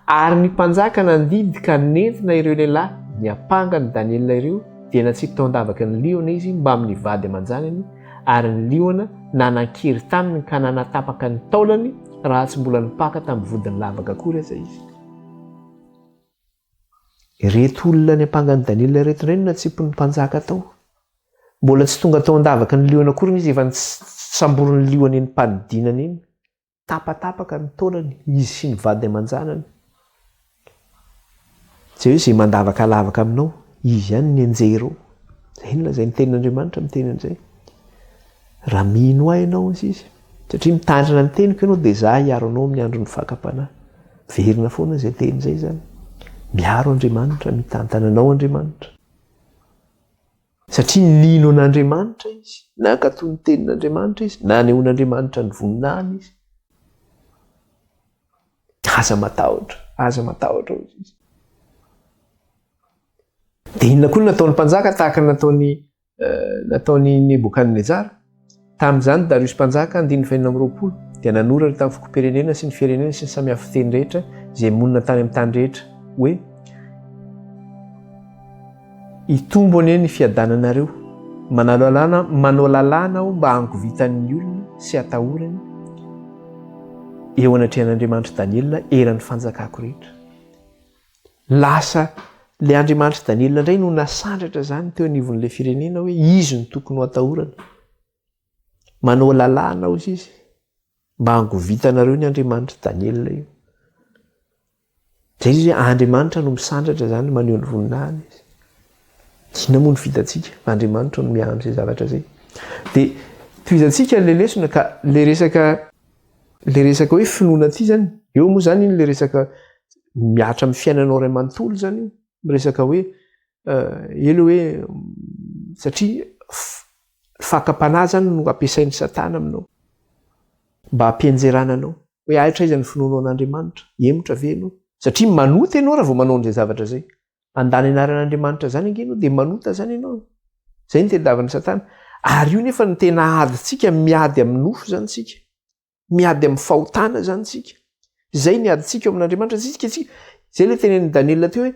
Ary ny mpanjaka nandidy ka nentina ireo lehilahy niampanga an'i Daniela ireo, dia natsipy tao an-davaky ny liona izy mbamin'ny vady aman-janany, ary ny liona nanan-kery taminy ka nanatapaka ny taolany raha tsy mbola nipaka tamin'ny vodin'ny lavaka akory aza izy. Ireto olona niampanga an'i Daniela ireto indray no natsipin'ny mpanjaka tao. Mbola tsy tonga tao an-davaky ny liona akory izy efa samborin'ny liona eny am-panidinana eny. Tapatapaka ny taolany, izy sy ny vady aman-janany. Jereo izay mandavaka lavaka aminao, izy ihany no enjehirao. Izay no lazain'ny tenin'Andriamanitra miteny an'izay. Raha mino ahy ianao, hoy izy, satria mitandrina ny teniko ianao, dia izaho hiaro anao amin'ny andron'ny fakam-panahy. Miverina foana izay teny izay izany. Miaro Andriamanitra, mitantana anao Andriamanitra. Satria nino an'Andriamanitra izy, nankatò ny tenin'Andriamanitra izy, nanehoan'Andriamanitra ny voninahiny izy. Aza matahotra, aza matahotra hoy izy. Dia inona koa no nataon'ny mpanjaka tahaka ny nataony nataon'i Nebokadnezara? Tamin'izany Dariosy mpanjaka, andininy fahenina amby 20, dia nanoratra tamin'ny fokom-pirenena sy ny firenena sy ny samihafa fiteny rehetra izay monina tany amin'ny tany rehetra hoe, Hitombo anie ny fiadananareo. Manao lalàna, manao lalàna aho mba hangovitan'ny olona sy hatahorany eo anatrehan'Andriamanitr'i Daniela eran'ny fanjakako rehetra. Lasa ilay Andriamanitr'i Daniela indray no nasandratra izany teo anivon'ilay firenena hoe izy no tokony ho atahorana. Manao lalàna hozy izy mba hangovitanareo ny Andriamanitr'i Daniela io. Zay izy hoe Andriamanitra no misandratra izany maneho ny voninahiny izy. Inona moa no vitantsika? Andriamanitra no miahy amin'izay zavatra izay. Dia tohizantsika ilay lesona ka ilay resaka ilay resaka hoe finoana ity izany, eo moa izany iny ilay resaka mihatra amin'ny fiainanao iray manontolo izany io, miresaka hoe elo hoe satria fakam-panahy izany no ampiasain'i Satana aminao mba hampianjerana anao hoe hatraiza ny finoanao an'Andriamanitra, hemotra ve ianao? Satria manota ianao raha vao manao an'izay zavatra izay. Mandà ny anaran'Andriamanitra izany ange ianao dia manota izany ianao. Izay no tadiavin'i Satana. Ary io nefa no tena adintsika, miady amin'ny nofo izany isika. Miady amin'ny fahotana izany isika. Izay ny adintsika eo amin'Andriamanitra. Isika isika, izay ilay tenenin'i Daniela teo hoe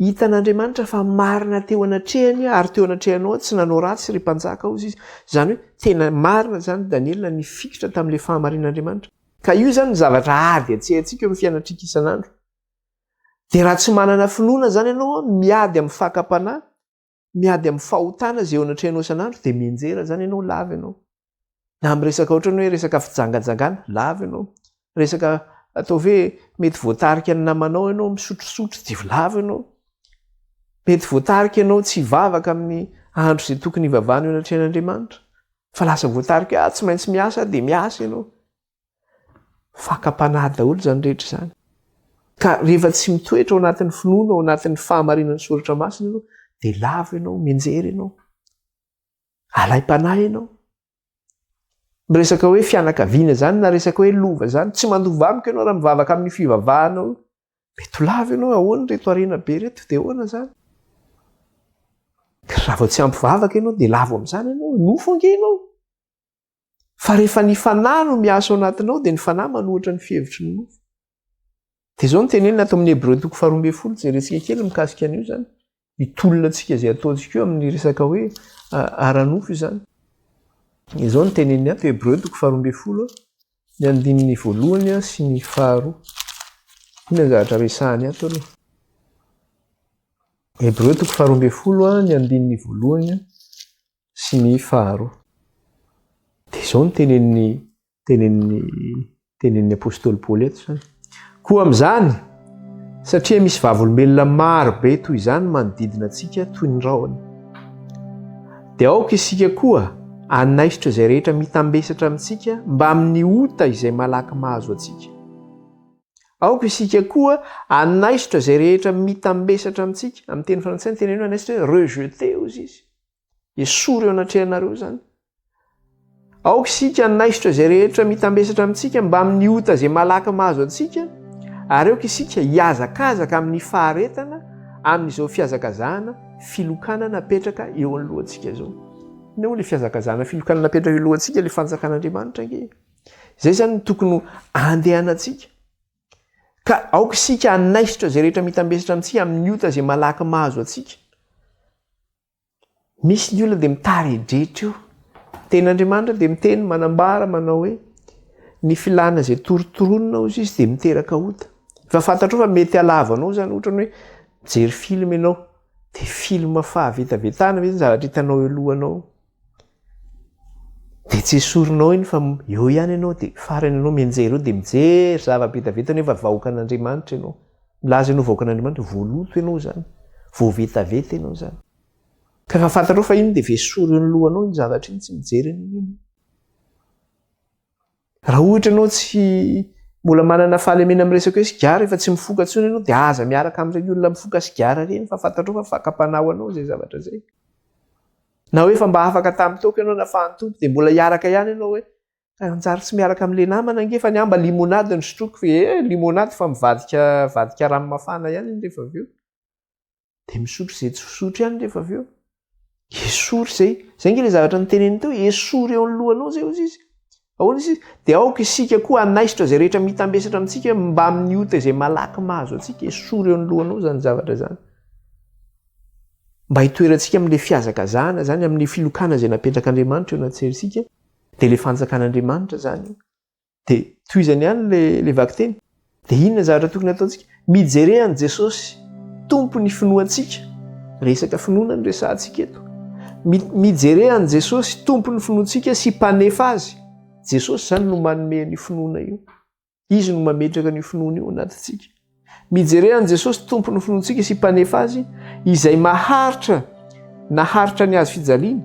hitan'Andriamanitra fa marina teo anatrehany ary teo anatrehanao tsy nanao ratsy ry mpanjaka hozy izy. Izany hoe tena marina izany Daniela nifikitra tamin'ilay fahamarinan'Andriamanitra. Ka io izany ny zavatra ady atsehantsika eo amin'ny fiainantsika isan'andro. Dia raha tsy manana finoana izany ianao, miady amin'ny fakam-panahy, miady amin'ny fahotana izay eo anatrehanao isan'andro, dia mianjera izany ianao, lava ianao. Na amin'ny resaka ohatran'ny hoe resaka fijangajangana, lava ianao. Resaka ataovy hoe mety voatarika ny namanao ianao misotrosotro, dia lava ianao. Mety voatarika ianao tsy hivavaka amin'ny andro izay tokony hivavahana eo anatrehan'Andriamanitra. Fa lasa voatarika hoe ah, tsy maintsy miasa dia miasa ianao. Fakam-panahy daholo izany rehetra izany. Ka rehefa tsy mitoetra ao anatin'ny finoana, ao anatin'ny fahamarinan'ny soratra masina ianao, dia lavo ianao, mianjera ianao. Alaim-panahy ianao. Miresaka hoe fianakaviana izany na resaka hoe lova izany, tsy mandova amiko ianao raha mivavaka amin'ny fivavahana io. Mety ho lavo ianao, ahoana ireto harena be ireto, dia ahoana izany? Raha vao tsy ampy vavaka ianao, dia lavo amin'izany ianao, nofo ange ianao. Fa rehefa ny fanahy no miasa ao anatinao dia ny fanahy manohitra ny fihevitry ny nofo. Dia izao no tenenina ato amin'ny Hebreo toko faharoa ambin'ny folo, jerentsika kely mikasika an'io izany. Hitolona antsika izay ataontsika io amin'ny resaka hoe ara-nofo izany. Izao no teneniny ato, Hebreo toko faharoa ambin'ny folo, ny andininy voalohany sy ny faharoa. Inona ny zavatra resahany ato aloha? Hebreo toko faharoa ambin'ny folo, ny andininy voalohany sy ny faharoa. Dia izao no tenenin'ny tenenin'ny tenenin'ny apostoly Paoly eto izany. Koa amin'izany, satria misy vavolombelona maro be toy izany manodidina antsika toy ny rahona, dia aoka isika koa hanaisotra izay rehetra mitambesatra amintsika mbamin'ny ota izay malaky mahazo antsika. Aoka isika koa hanaisotra izay rehetra mitambesatra amintsika. Amin'ny teny frantsay ny teneno hanaisotra hoe rejeter hozy izy. Esory eo anatrehanareo izany. Aoka isika hanaisotra izay rehetra mitambesatra amintsika mbamin'ny ota izay malaky mahazo antsika, ary aoka isika hihazakazaka amin'ny faharetana amin'izao fihazakazahana filokana napetraka eo anoloantsika izao. Inona moa ilay fihazakazahana filokana napetraka eo alohantsika? Ilay fanjakan'Andriamanitra ange. Izay izany no tokony ho andehanantsika. Ka aoka isika hanaisotra izay rehetra mitambesatra amintsika amin'ny ota izay malaky mahazo antsika. Misy ny olona dia mitaredretra eo. Tenin'Andriamanitra dia miteny, manambara, manao hoe ny filana izay torotoronina hozy izy dia miteraka ota. Efa fantatrao fa mety halava anao izany, ohatrany hoe Mijery film ianao, dia film fahavetavetana ve ny zavatra hitanao eo alohanao? Dia tsy esorinao iny fa eo ihany ianao dia farany ianao mianjera eo dia mijery zava-betaveta nefa vahoakan'Andriamanitra ianao. Milaza ianao vahoakan'Andriamanitra, voaloto ianao izany, voavetaveta ianao izany. Ka raha fantatrao fa iny dia vesory eo ny lohanao iny zavatra iny, tsy mijery an'iny ianao. Raha ohatra ianao tsy mbola manana fahalemena amin'ny resaka hoe sigara, efa tsy mifoka intsony ianao dia aza miaraka amin'ireny olona mifoka sigara ireny fa fantatrao fa fakam-panahy ho anao izay zavatra izay. Na hoe efa mba afaka tamin'ny toaka ianao nafahan'ny Tompo dia mbola hiaraka ihany ianao hoe hanjary tsy miaraka amin'ilay namana ange fa ny ahy mba limonade no sotroiko fa eh limonade fa mivadika vadika rano mafana ihany iny rehefa avy eo. Dia misotro izay tsy fisotro ihany rehefa avy eo. Esory izay. Izay ange ilay zavatra noteneniny teo, esory eo amin'ny lohanao izay hozy izy. Ahoana izy? Dia aoka isika koa hanaisotra izay rehetra mitambesatra amintsika mbamin'ny ota izay malaky mahazo antsika. Esory eo amin'ny lohanao izany zavatra izany. Mba hitoerantsika amin'ilay fihazakazahana izany, amin'ny filokana izay napetrak'Andriamanitra eo anaty dia ilay fanjakan'Andriamanitra izany. Dia tohizany ihany ilay ilay vakiteny. Dia inona ny zavatra tokony hataontsika? Mijere an'i Jesosy, Tompon'ny finoantsika. Resaka finoana no resahantsika eto. Mijere an'i Jesosy, Tompon'ny finoantsika sy Mpanefa azy. Jesosy izany no manome an'io finoana io. Izy no mametraka an'io finoana io anatintsika. Mijere an'i Jesosy Tompon'ny finoantsika sy Mpanefa azy, izay maharitra naharitra ny hazo fijaliana,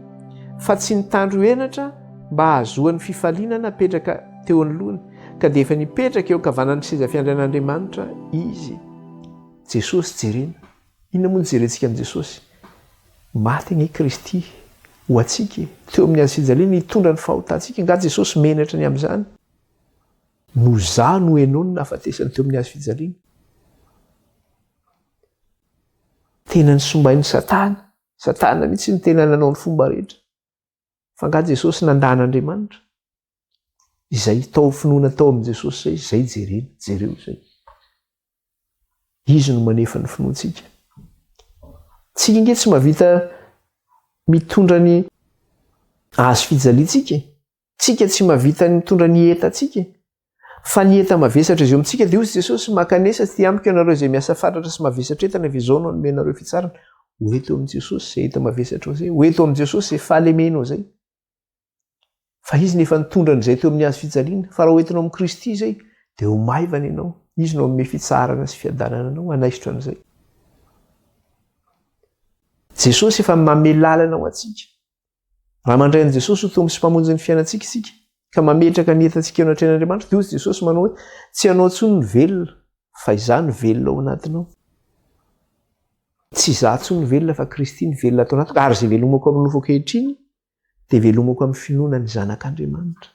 fa tsy nitandro henatra mba hahazoany fifaliana napetraka teo anoloany, ka dia efa nipetraka eo ankavanan'ny seza fiandrian'Andriamanitra Izy. Jesosy jerena. Inona moa no jerentsika amin'i Jesosy? Maty anie Kristy ho antsika e! Teo amin'ny hazo fijaliana nitondra ny fahotantsika. Angaha Jesosy menatra ny amin'izany? Noho izaho no henoy ny nahafatesany teo amin'ny hazo fijaliana. Tena nisombain'i Satana. Satana mihitsy no tena nanao ny fomba rehetra. Fa angaha Jesosy nandà an'Andriamanitra? Izay tao finoana tao amin'i Jesosy izay, izay jerena, jereo izay. Izy no manefa ny finoantsika. Tsika ange tsy mahavita mitondra ny hazo fijaliantsika e. Tsika tsy mahavita ny mitondra ny entantsika e. Fa ny enta-mavesatra izay eo amintsika dia hozy Jesosy, Mankanesa aty amiko ianareo izay miasa fatratra sy mavesatra entana fa izao no hanome anareo fitsarana. Ho eto amin'i Jesosy izay enta-mavesatra ao izay, ho eto amin'i Jesosy izay fahalemenao izay. Fa Izy no efa nitondra an'izay teo amin'ny hazo fijaliana. Fa raha ho entinao amin'i Kristy izay, dia ho maivana ianao. Izy no hanome fitsaharana sy fiadanana anao, hanaisotra an'izay. Jesosy efa manome lalana ho antsika. Raha mandray an'i Jesosy ho Tompo sy Mpamonjy ny fiainantsika isika, ka mametraka ny entantsika eo anatrehan'Andriamanitra, dia hoy Jesosy manao hoe, Tsy ianao intsony no velona, fa Izaho no velona ao anatinao. Tsy izaho intsony no velona, fa Kristy no velona ato anatiko, ary izay velomako amin'ny nofo ankehitriny, dia velomako amin'ny finoana ny Zanak'Andriamanitra.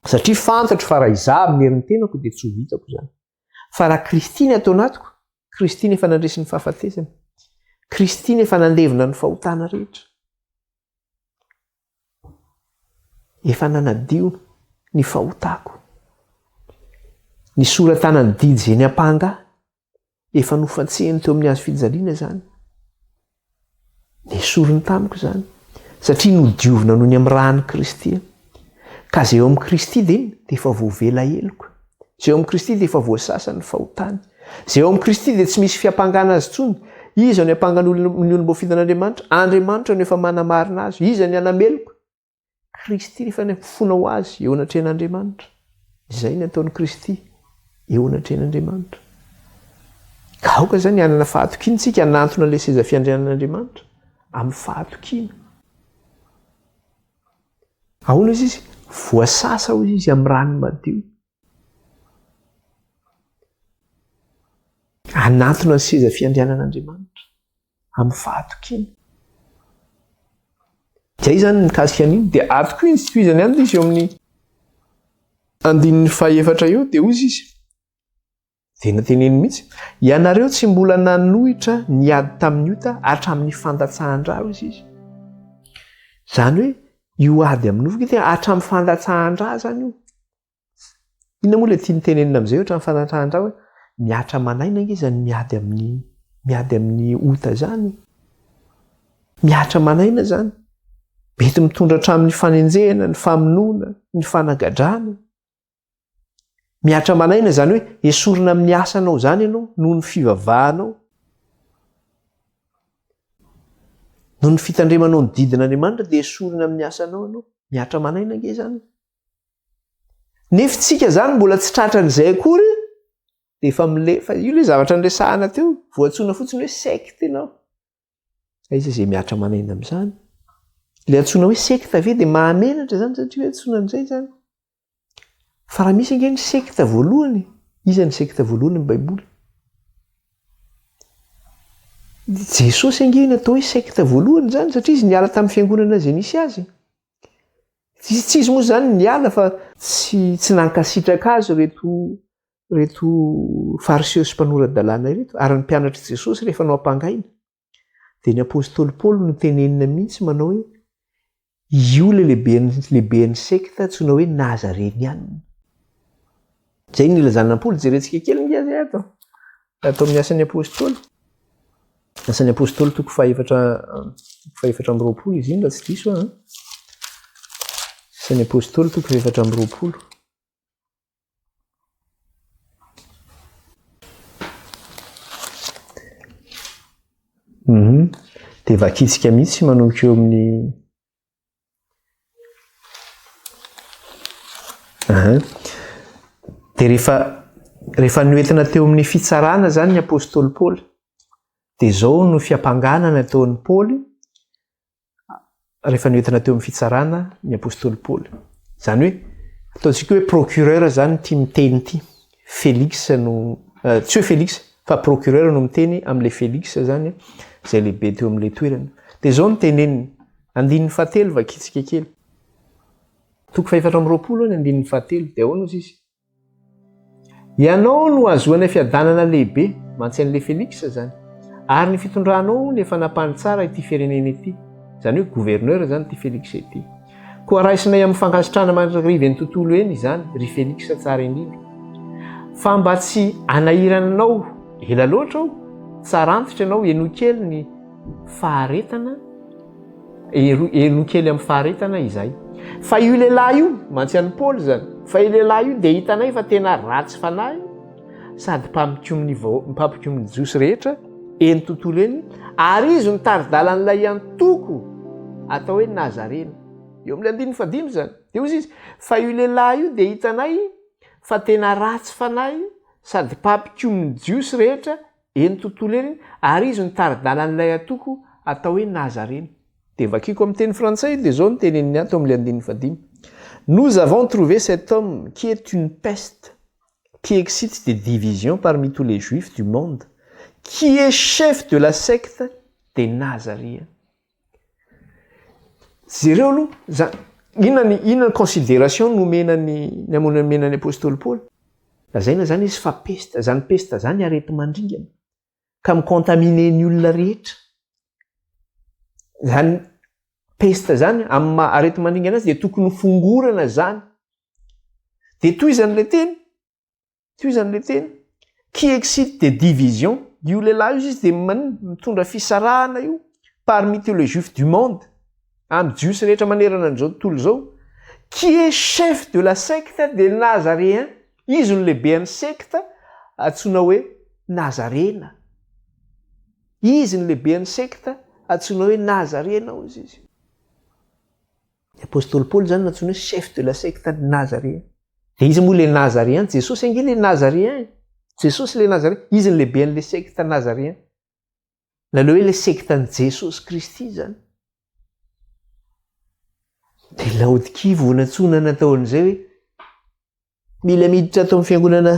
Satria fantatro fa raha izaho amin'ny herin'ny tenako, dia tsy ho vitako izany. Fa raha Kristy ny ato anatiko, Kristy ny efa nandresy ny fahafatesana, Kristy ny efa nandevona ny fahotana rehetra, efa nanadio ny fahotako, ny sora-tanan'ny didy izay niampanga ahy, efa nofantsihiny teo amin'ny hazo fijaliana izany. Nesoriny tamiko izany, satria nodiovina noho ny amin'ny ràn'i Kristy aho. Ka izay eo amin'i Kristy dia inona? Dia efa voavela heloka. Izay eo amin'i Kristy dia efa voasasa ny fahotany. Izay eo amin'i Kristy dia tsy misy fiampangana azy intsony. Iza no hiampanga ny olom-boafidin'Andriamanitra? Andriamanitra no efa manamarina azy. Iza ny hanameloka? Kristy rehefa nifona ho azy eo anatrehan'Andriamanitra. Izay ny ataon'i Kristy eo anatrehan'Andriamanitra. Ka aoka izany hanana fahatokiana isika hanantona ilay seza fiandrianan'Andriamanitra amin'ny fahatokiana. Ahoana izy izy? Voasasa hoy izy amin'ny rano madio. Hanantona ny seza fiandrianan'Andriamanitra. amin'ny fahatokiana. Izay izany mikasika an'iny. Dia ato koa izy tohizany ihany izy eo amin'ny andininy fahefatra eo dia hoy izy dia nateneny mihitsy ianareo tsy mbola nanohitra ny ady tamin'ny ota hatramin'ny fandatsahan-dra hoy izy. Izany hoe io ady amin'ny nofo io hatramin'ny fandatsahan-dra izany io. Inona moa ilay tiany tenenina amin'izay ohatran'ny fanantrahandraha hoe mihatra aman'aina ange izany miady amin'ny miady amin'ny ota izany e. Mihatra aman'aina izany. Mety mitondra hatramin'ny fanenjehana, ny famonoana, ny fanagadrana. Mihatra aman'aina izany hoe esorina amin'ny asanao izany ianao noho ny fivavahanao. Noho ny fitandremanao ny didin'Andriamanitra dia esorina amin'ny asanao ianao. Mihatra aman'aina ange izany. Nefa tsika izany mbola tsy tratran'izay akory dia efa milefa. Io ilay zavatra niresahana teo, voantsoina fotsiny hoe secte ianao. Aiza izay mihatra aman'aina amin'izany? Ilay antsoina hoe secte ve dia mahamenatra izany satria hoe antsoina an'izay izany? Fa raha misy ange ny sekta voalohany, iza ny sekta voalohany amin'ny Baiboly? Jesosy ange ny atao hoe sekta voalohany izany satria izy niala tamin'ny fiangonana izay nisy azy. Tsy tsy izy moa izany niala fa tsy tsy nankasitraka azy ireto ireto fariseo sy mpanora-dalàna ireto ary ny mpianatr'i Jesosy rehefa nohampangaina. Dia ny apostoly Paoly no tenenina mihitsy manao hoe io ilay lehiben'ny lehiben'ny sekta antsoina hoe Nazarenianina. Izay no nilazana an'i Paoly, jerentsika kely ange izay ato. Ato amin'ny asan'ny apostoly. Asan'ny apostoly toko fahefatra toko fahefatra amby 20 izy iny raha tsy diso aho. Asan'ny apostoly toko fahefatra amby 20. Mhm. Dia vakintsika mihitsy manomboka eo amin'ny Aha. Dia rehefa rehefa noentina teo amin'ny fitsarana izany ny apostoly Paoly, dia izao no fiampangana nataon'i Paoly rehefa noentina teo amin'ny fitsarana ny apostoly Paoly. Izany hoe ataontsika hoe procureur izany ity miteny ity. Félix no eh, tsy hoe Félix fa procureur no miteny amin'ilay Félix izany izay lehibe teo amin'ilay toerana. Dia izao no teneniny. Andininy fahatelo vakitsika kely. Toko fahefatra amby 20 ny andininy fahatelo. Dia ahoana ozy izy? Ianao no ahazoanay fiadanana lehibe, mantsy an'ilay Félix izany, ary ny fitondranao no efa nampanitsara ity firenena ity, izany hoe gouverneur izany ity Félix ity. Koa raisinay amin'ny fankasitrahana mandrakariva eny tontolo eny izany, ry Félix tsara indrindra. Fa mba tsy hanahirana anao ela loatra aho, tsara antitra ianao, henoy kely ny faharetana, Henoy kely amin'ny faharetana izahay. Fa io lehilahy io, mantsy an'i Paoly izany, fa io lehilahy io dia hitanay fa tena ratsy fanahy sady mpampikomy ny vao, mpampikomy ny Jiosy rehetra eny tontolo eny, ary izy no tari-dalan'ilay antoko atao hoe Nazarena. Eo amin'ilay andininy fahadimy izany. Dia hoy izy, fa io lehilahy io dia hitanay fa tena ratsy fanahy sady mpampikomy ny Jiosy rehetra Eny tontolo eny, ary izy no tari-dalan'ilay antoko atao hoe Nazarena. Dia vakiko amin'ny teny frantsay, dia izao no teneniny ato amin'ilay andininy fahadimy, Nous avons trouvé cet homme qui est une peste, qui excite des divisions parmi tous les Juifs du monde, qui est chef de la secte des Nazaréens. Jereo aloha, za, inona ny, inona ny considération nomena ny, ny nomena ny apostoly Paoly? Lazaina zany izy fa peste, zany peste zany areti-mandringana ka mi-contaminer ny olona rehetra. Zany peste zany amin'ny maha areti-mandringana azy dia tokony ho fongorana zany. Dia tohizany ilay teny, Tohizany ilay teny, qui excite des divisions, io lehilahy io izy dia mitondra fisarahana io parmi tous les juifs du monde, amin'ny jiosy rehetra manerana an'izao tontolo izao, qui est chef de la secte des Nazaréens, izy no lehiben'ny sekta antsoina hoe Nazarena, izy no lehiben'ny sekta antsoina hoe Nazarena hoy izy. Ny apostoly Paoly izany nantsoina hoe chef de la secte Nazaréen. Dia iza moa ilay Nazaréen? Jesosy ange ilay Nazaréen e. Jesosy ilay Nazaréen. Izy no lehiben'ilay secte Nazaréen. Na ilay hoe ilay secte-n'i Jesosy Kristy izany. Dia Laodikia vao nantsoina natao an'izay hoe Mila miditra ato amin'ny fiangonana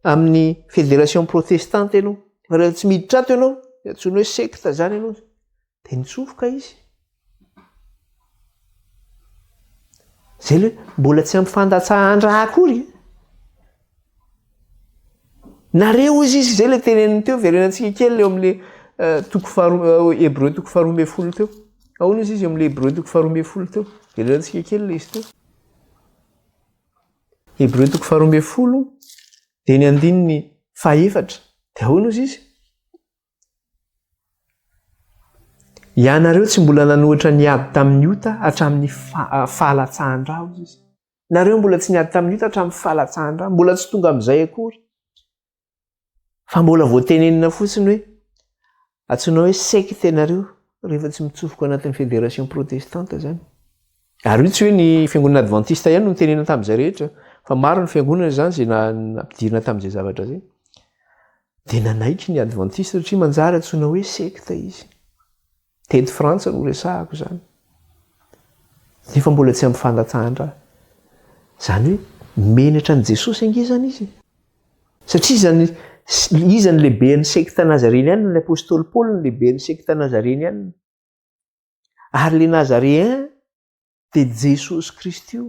amin'ny fédération protestante ianao. Fa raha tsy miditra ato ianao, dia antsoina hoe secte izany ianao. Dia nitsofoka izy. Izay le mbola tsy ampy fandatsahan-dra akory. Nareo izy izy, izay le teneniny teo, verenantsika kely eo amin'le eh, toko faharoa, eh, Hebreo toko faharoa ambin'ny folo teo. Ahoana izy izy eo amin'le Hebreo toko faharoa ambin'ny folo teo? Verenantsika kely le izy teo. Hebreo toko faharoa ambin'ny folo dia ny andininy fahefatra. Dia ahoana ozy izy? Ianareo tsy mbola nanohitra ny ady tamin'ny ota hatramin'ny fahalatsahan-dra ozy izy. Nareo mbola tsy niady tamin'ny ota hatramin'ny fahalatsahan-dra, mbola tsy tonga amin'izay akory. Fa mbola voatenenina fotsiny hoe antsoina hoe secte ianareo. rehefa tsy mitsofoka ao anatin'ny fédération protestante zany. Ary io tsy hoe ny fiangonana adventiste ihany no nitenenana tamin'izay rehetra, fa maro ny fiangonana izany izay nampidirina tamin'izay zavatra izay. Dia nanaiky ny adventiste satria manjary antsoina hoe sekta izy. Teto Frantsa no resahako izany. Nefa mbola tsy amin'ny fandatsahan-dra. Izany hoe menatra an'i Jesosy ange izany izy. Satria izany iza ny lehiben'ny sekta nazarenianina, ny apostoly Paoly ny lehiben'ny sekta nazarenianina. Ary le nazaréen dia Jesosy Kristy io.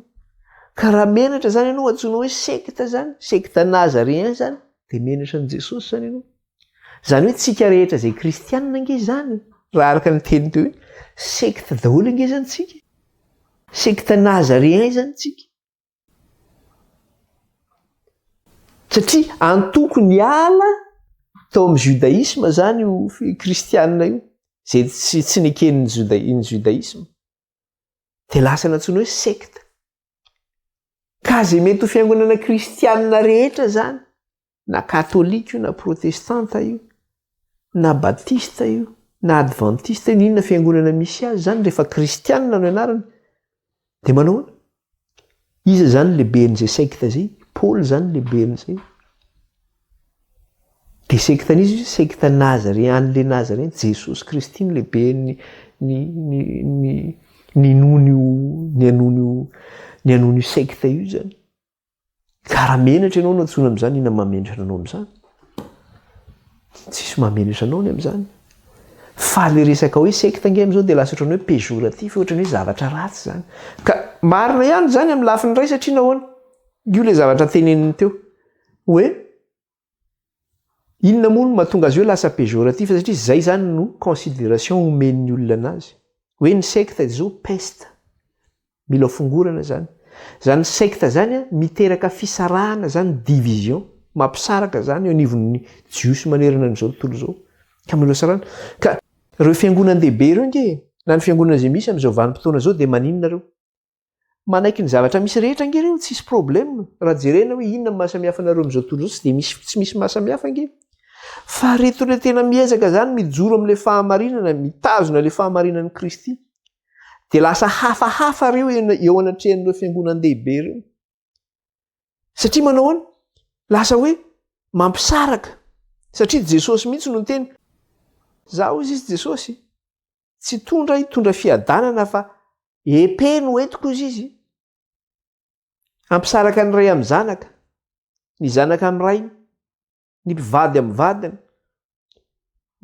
Ka raha menatra zany ianao antsoina hoe sekta zany, sekta nazaréen zany, dia menatra an'i Jesosy zany ianao. Zany hoe tsika rehetra izay kristianina ange zany, raha araka ny teny teo hoe sekta daholo ange zany tsika. Sekta nazaréen zany tsika. Satria antoko niala tao amin'ny judaïsme zany io kristianina io, izay tsy tsy neken'ny juda- ny judaïsme. Dia lasa nantsoina hoe sekta. Ka izay mety ho fiangonana kristianina rehetra zany, na katolika io na protestanta io, na batista io, na advantista io, n'inona fiangonana misy azy zany rehefa kristianina no anarany, dia manao ahoana? Iza zany lehiben'izay sekta izay? Paoly zany lehiben'izay. Dia sektan'iza izy? Sekta Nazaré, an'le Nazaré, Jesosy Kristy no lehiben'ny ny ny ny ninoany io nianoany io nianoany io sekta io zany. Ka raha menatra ianao no antsoina amin'izany, inona mahamenatra anao amin'izany? Tsisy mahamenatra anao ny amin'izany. Fa le resaka hoe secte ange amin'izao dia lasa ohatran'ny hoe péjoratif, ohatran'ny hoe zavatra ratsy izany. Ka marina ihany izany amin'ny lafiny iray satria nahoana? Io le zavatra teneniny teo hoe Inona moa no mahatonga azy hoe lasa péjoratif satria izay izany no considération omen'ny olona anazy. Hoe ny secte dia zao peste. Mila fongorana izany. Izany secte izany miteraka fisarahana izany division, mampisaraka izany eo anivon'ny jiosy manerana an'izao tontolo izao. Ka mila sarahana. Ka ireo fiangonan-dehibe ireo ange e, na ny fiangonana izay misy amin'izao vanim-potoana izao dia maninona ireo? Manaiky ny zavatra misy rehetra ange ireo, tsisy problème. Raha jerena hoe inona no mahasamihafa anareo amin'izao tontolo izao, tsy dia misy, tsy misy mahasamihafa ange. Fa reto ilay tena miezaka izany mijoro amin'ilay fahamarinana, mitazona ilay fahamarinan'i Kristy. Dia lasa hafahafa ireo eo anatrehan'ireo fiangonan-dehibe ireo. Satria manao ahoana? Lasa hoe mampisaraka. Satria Jesosy mihitsy no niteny, Zaho hozy izy Jesosy, tsy tondra hitondra fiadanana fa Épée no entiko hozy izy hampisaraka ny ray amin'ny zanaka, ny zanaka amin'ny rainy, ny mpivady amin'ny vadiny,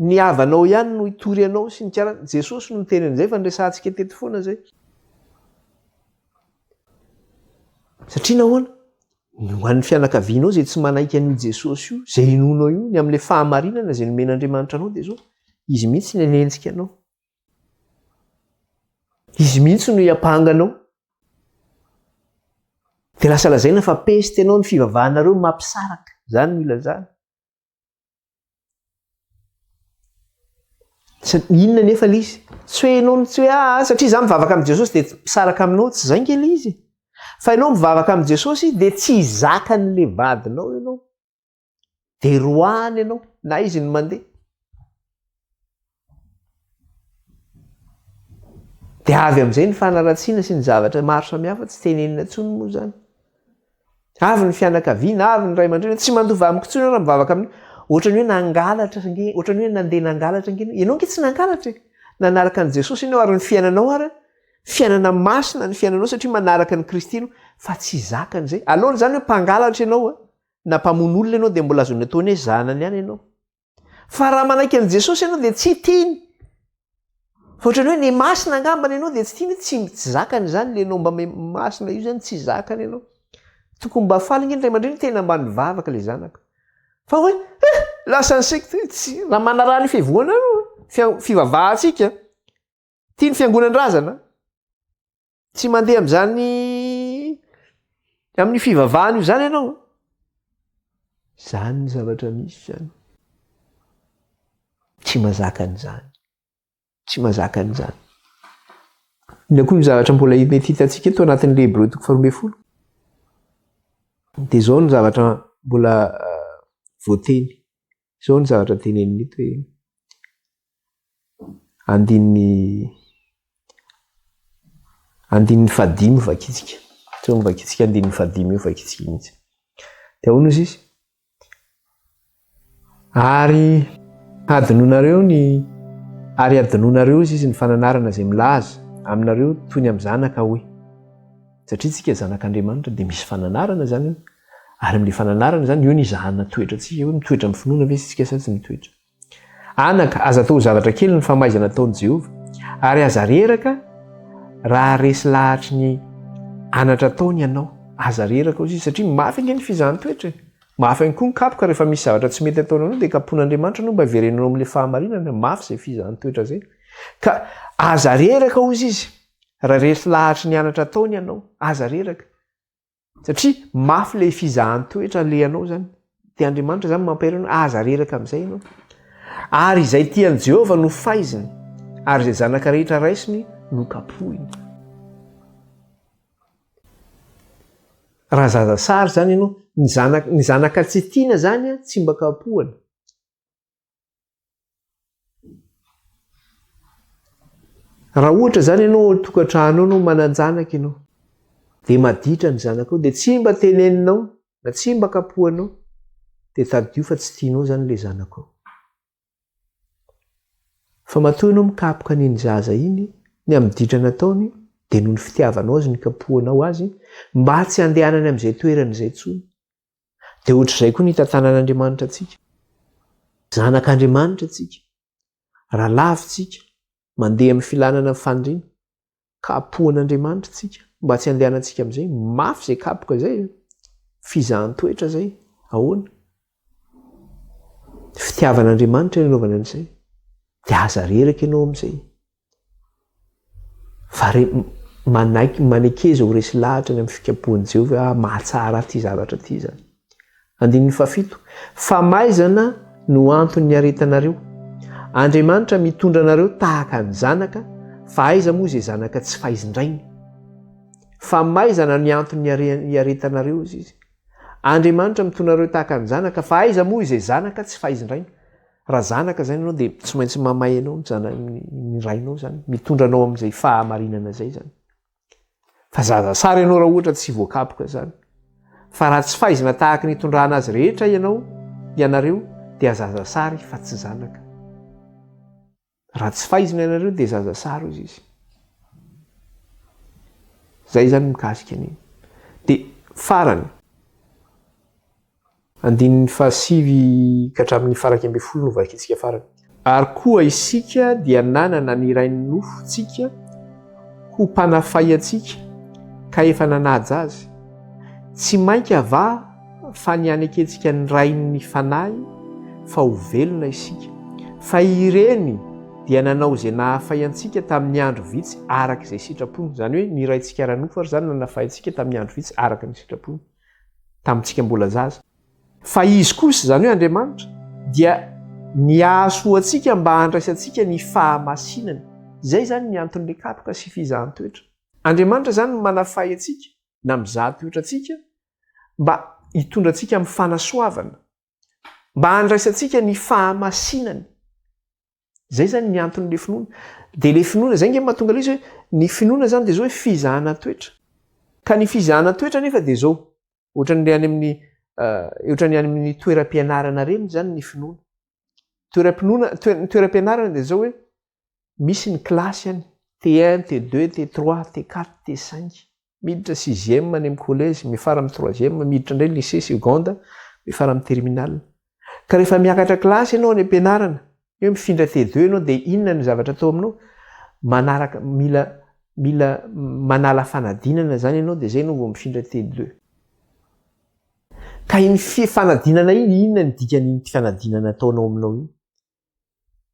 ny havanao ihany no hitory anao sy ny karana. Jesosy no niteny an'izay fa niresahantsika teto foana izay. Satria nahoana? Ny ho an'ny fianakavianao izay tsy manaiky an'io Jesosy io, izay inoanao io, ny amin'ilay fahamarinana izay nomen'Andriamanitra anao dia izao, izy mihitsy ny hanenjika anao. Izy mihitsy no hiampanga anao. Dia lasa lazaina fa peste ianao, ny fivavahanareo mampisaraka. Izany no ilazana. Inona nefa ilay izy? Tsy hoe ianao tsy hoe ah, satria izaho mivavaka amin'i Jesosy dia mpisaraka aminao, tsy izay nge ilay izy. Fa ianao mivavaka amin'i Jesosy dia tsy zakan'ilay vadinao ianao. Dia roahany ianao na izy no mandeha. Dia avy amin'izay ny fanaratsiana sy ny zavatra maro samihafa tsy tenenina intsony moa izany. Avy ny fianakaviana, avy ny ray aman-dreny, tsy mandova amiko intsony aho raha mivavaka amin'io. Ohatran'ny hoe nangalatra ange, ohatran'ny hoe nandeha nangalatra ange ianao. Ianao ange tsy nangalatra e. Nanaraka an'i Jesosy ianao ary ny fiainanao ary fiainana masina ny fiainanao satria manaraka an'i Kristy ianao fa tsy zakany izay. Aleony izany hoe mpangalatra ianao a. Na mpamono olona ianao dia mbola azony ataony hoe zanany ihany ianao. Fa raha manaiky an'i Jesosy ianao dia tsy tiany. Fa ohatran'ny hoe ny masina angambany ianao dia tsy tiany, tsy tsy zakany izany le ianao mba masina io izany tsy zakany ianao. Tokony mba faly nge ny ray aman-dreny tena mba nivavaka le zanaka. Fa hoe eh lasa ny secte tsy raha manaraha ny fivoana fivavahantsika tia ny fiangonan-drazana. Tsy mandeha amin'izany amin'ny fivavahana io izany ianao. Izany ny zavatra misy izany. Tsy mazaka an'izany. Tsy mazaka an'izany. Inona koa ny zavatra mbola mety hitantsika eto anatin'ilay Hebreo toko faharoa ambin'ny folo? Dia izao ny zavatra mbola eh, voateny. Izao ny zavatra teneniny eto hoe. Andininy andininy fahadimy vakitsika. Tsy ho vakitsika andininy fahadimy io vakitsika mihitsy. Dia ahoana izy izy? Ary hadinonareo ny ary hadinonareo izy izy ny fananarana izay milaza aminareo toy ny amin'ny zanaka hoe satria tsika zanak'Andriamanitra dia misy fananarana izany eo. Ary amin'ilay fananarana izany eo ny izahana toetra antsika hoe mitoetra amin'ny finoana ve isika sa tsy mitoetra. Anaka, aza atao ho zavatra kely ny famaizana ataon'i Jehovah, ary aza reraka raha resy lahatry ny anatra ataony ianao. Aza reraka, hoy izy, satria mafy ange ny fizahan-toetra e. Mafy ihany koa ny kapoka rehefa misy zavatra tsy mety ataonao dia kapohin'Andriamanitra ianao mba hiverenanao amin'ilay fahamarinana. Mafy izay fizahan-toetra izay. Ka aza reraka, hoy izy, raha resy lahatry ny anatra ataony ianao. Aza reraka. Satria mafy ilay fizahan-toetra alehanao izany. Dia Andriamanitra izany mampahery anao, aza reraka amin'izay ianao. Ary izay tian'i Jehovah no faiziny, ary izay zanaka rehetra raisiny no kapohiny. Raha zaza sary izany ianao, ny zanaka, ny zanaka tsy tiana izany tsy mba kapohana. Raha ohatra izany ianao ao an-tokantrano ao ianao manan-janaka ianao, dia maditra ny zanakao, dia tsy mba teneninao na tsy mba kapohanao, dia tadidio fa tsy tianao izany ilay zanakao. Fa matoa ianao mikapoka an'iny zaza iny, ny amin'ny ditra nataony, dia noho ny fitiavanao azy no ikapohanao azy, mba tsy handehanany amin'izay toerana izay intsony. Dia ohatr'izay koa ny hitantanan'Andriamanitra antsika. Zanak'Andriamanitra antsika. Raha lavintsika, mandeha amin'ny filanana ny faniriana, kapohan'Andriamanitra tsika mba tsy handehanantsika amin'izay. Mafy izay kapoka izay e. Fizahan-toetra izay. Ahoana? Fitiavan'Andriamanitra ny anaovana an'izay. Dia aza reraka ianao amin'izay. Fa re, manaiky, manekeza ho resy lahatra ny amin'ny fikapohan'i Jehovah hoe, ah, mahatsara ahy ity zavatra ity izany. Andininy fahafito, Famaizana no antony niaretanareo. Andriamanitra mitondra anareo tahaka ny zanaka, fa aiza moa izay zanaka tsy faizin-drainy? Famaizana ny antony niaretanareo, hoy izy. Andriamanitra mitondra anareo tahaka ny zanaka, fa aiza moa izay zanaka tsy faizin-drainy? Raha zanaka zany ianao dia tsy maintsy mamay anao ny zana ny rainao zany, mitondra anao amin'izay fahamarinana izay zany. Fa zaza sary ianao raha ohatra tsy voakapoka zany. Fa raha tsy faizina tahaka ny itondrana azy rehetra ianao, ianareo, dia zaza sary fa tsy zanaka. Raha tsy faizina ianareo dia zaza sary hozy izy. Zay zany mikasika an'iny. Dia farany. Andininy fahasivy ka hatramin'ny faha-11 no vakintsika farany. Ary koa isika dia nanana ny rain'ny nofontsika ho mpanafay antsika ka efa nanaja azy. Tsy mainka va fa ny hanekentsika ny Rain'ny fanahy fa ho velona isika. Fa ireny dia nanao izay nahafay antsika tamin'ny andro vitsy araka izay sitrapony. Izany hoe ny Raintsika ara-nofo ary izany nanafay antsika tamin'ny andro vitsy araka ny sitrapony. Tamintsika mbola zaza. Fa Izy kosa, izany hoe Andriamanitra, dia nihahasoa antsika mba handraisantsika ny fahamasinany. Izay izany ny anton'ilay kapoka sy fizahan-toetra. Andriamanitra izany no manafay antsika na mizaha toetra antsika mba hitondra antsika amin'ny fanasoavana, mba handraisantsika ny fahamasinany. Izay izany ny anton'ilay finoana. Dia ilay finoana, izay ange mahatonga ilay izy hoe ny finoana izany dia izao hoe fizahana toetra. Ka ny fizahana toetra nefa dia izao, ohatran'ilay any amin'ny ohatran'ny any amin'ny toeram-pianarana ireny izany ny finoana. Toeram-pinoana, ny toeram-pianarana dia izao hoe misy ny kilasy any, T1, T2, T3, T4, T5. Miditra sixième any amin'ny collège, miafara amin'ny troisième, miditra indray lycée, seconde, miafara amin'ny terminale. Ka rehefa miakatra kilasy ianao any am-pianarana, hoe mifindra T2 ianao dia inona ny zavatra atao aminao? Manaraka, mila, mila manala fanadinana izany ianao dia izay ianao vao mifindra T2. Ka iny fanadinana iny, inona ny dikan'iny fanadinana ataonao aminao iny?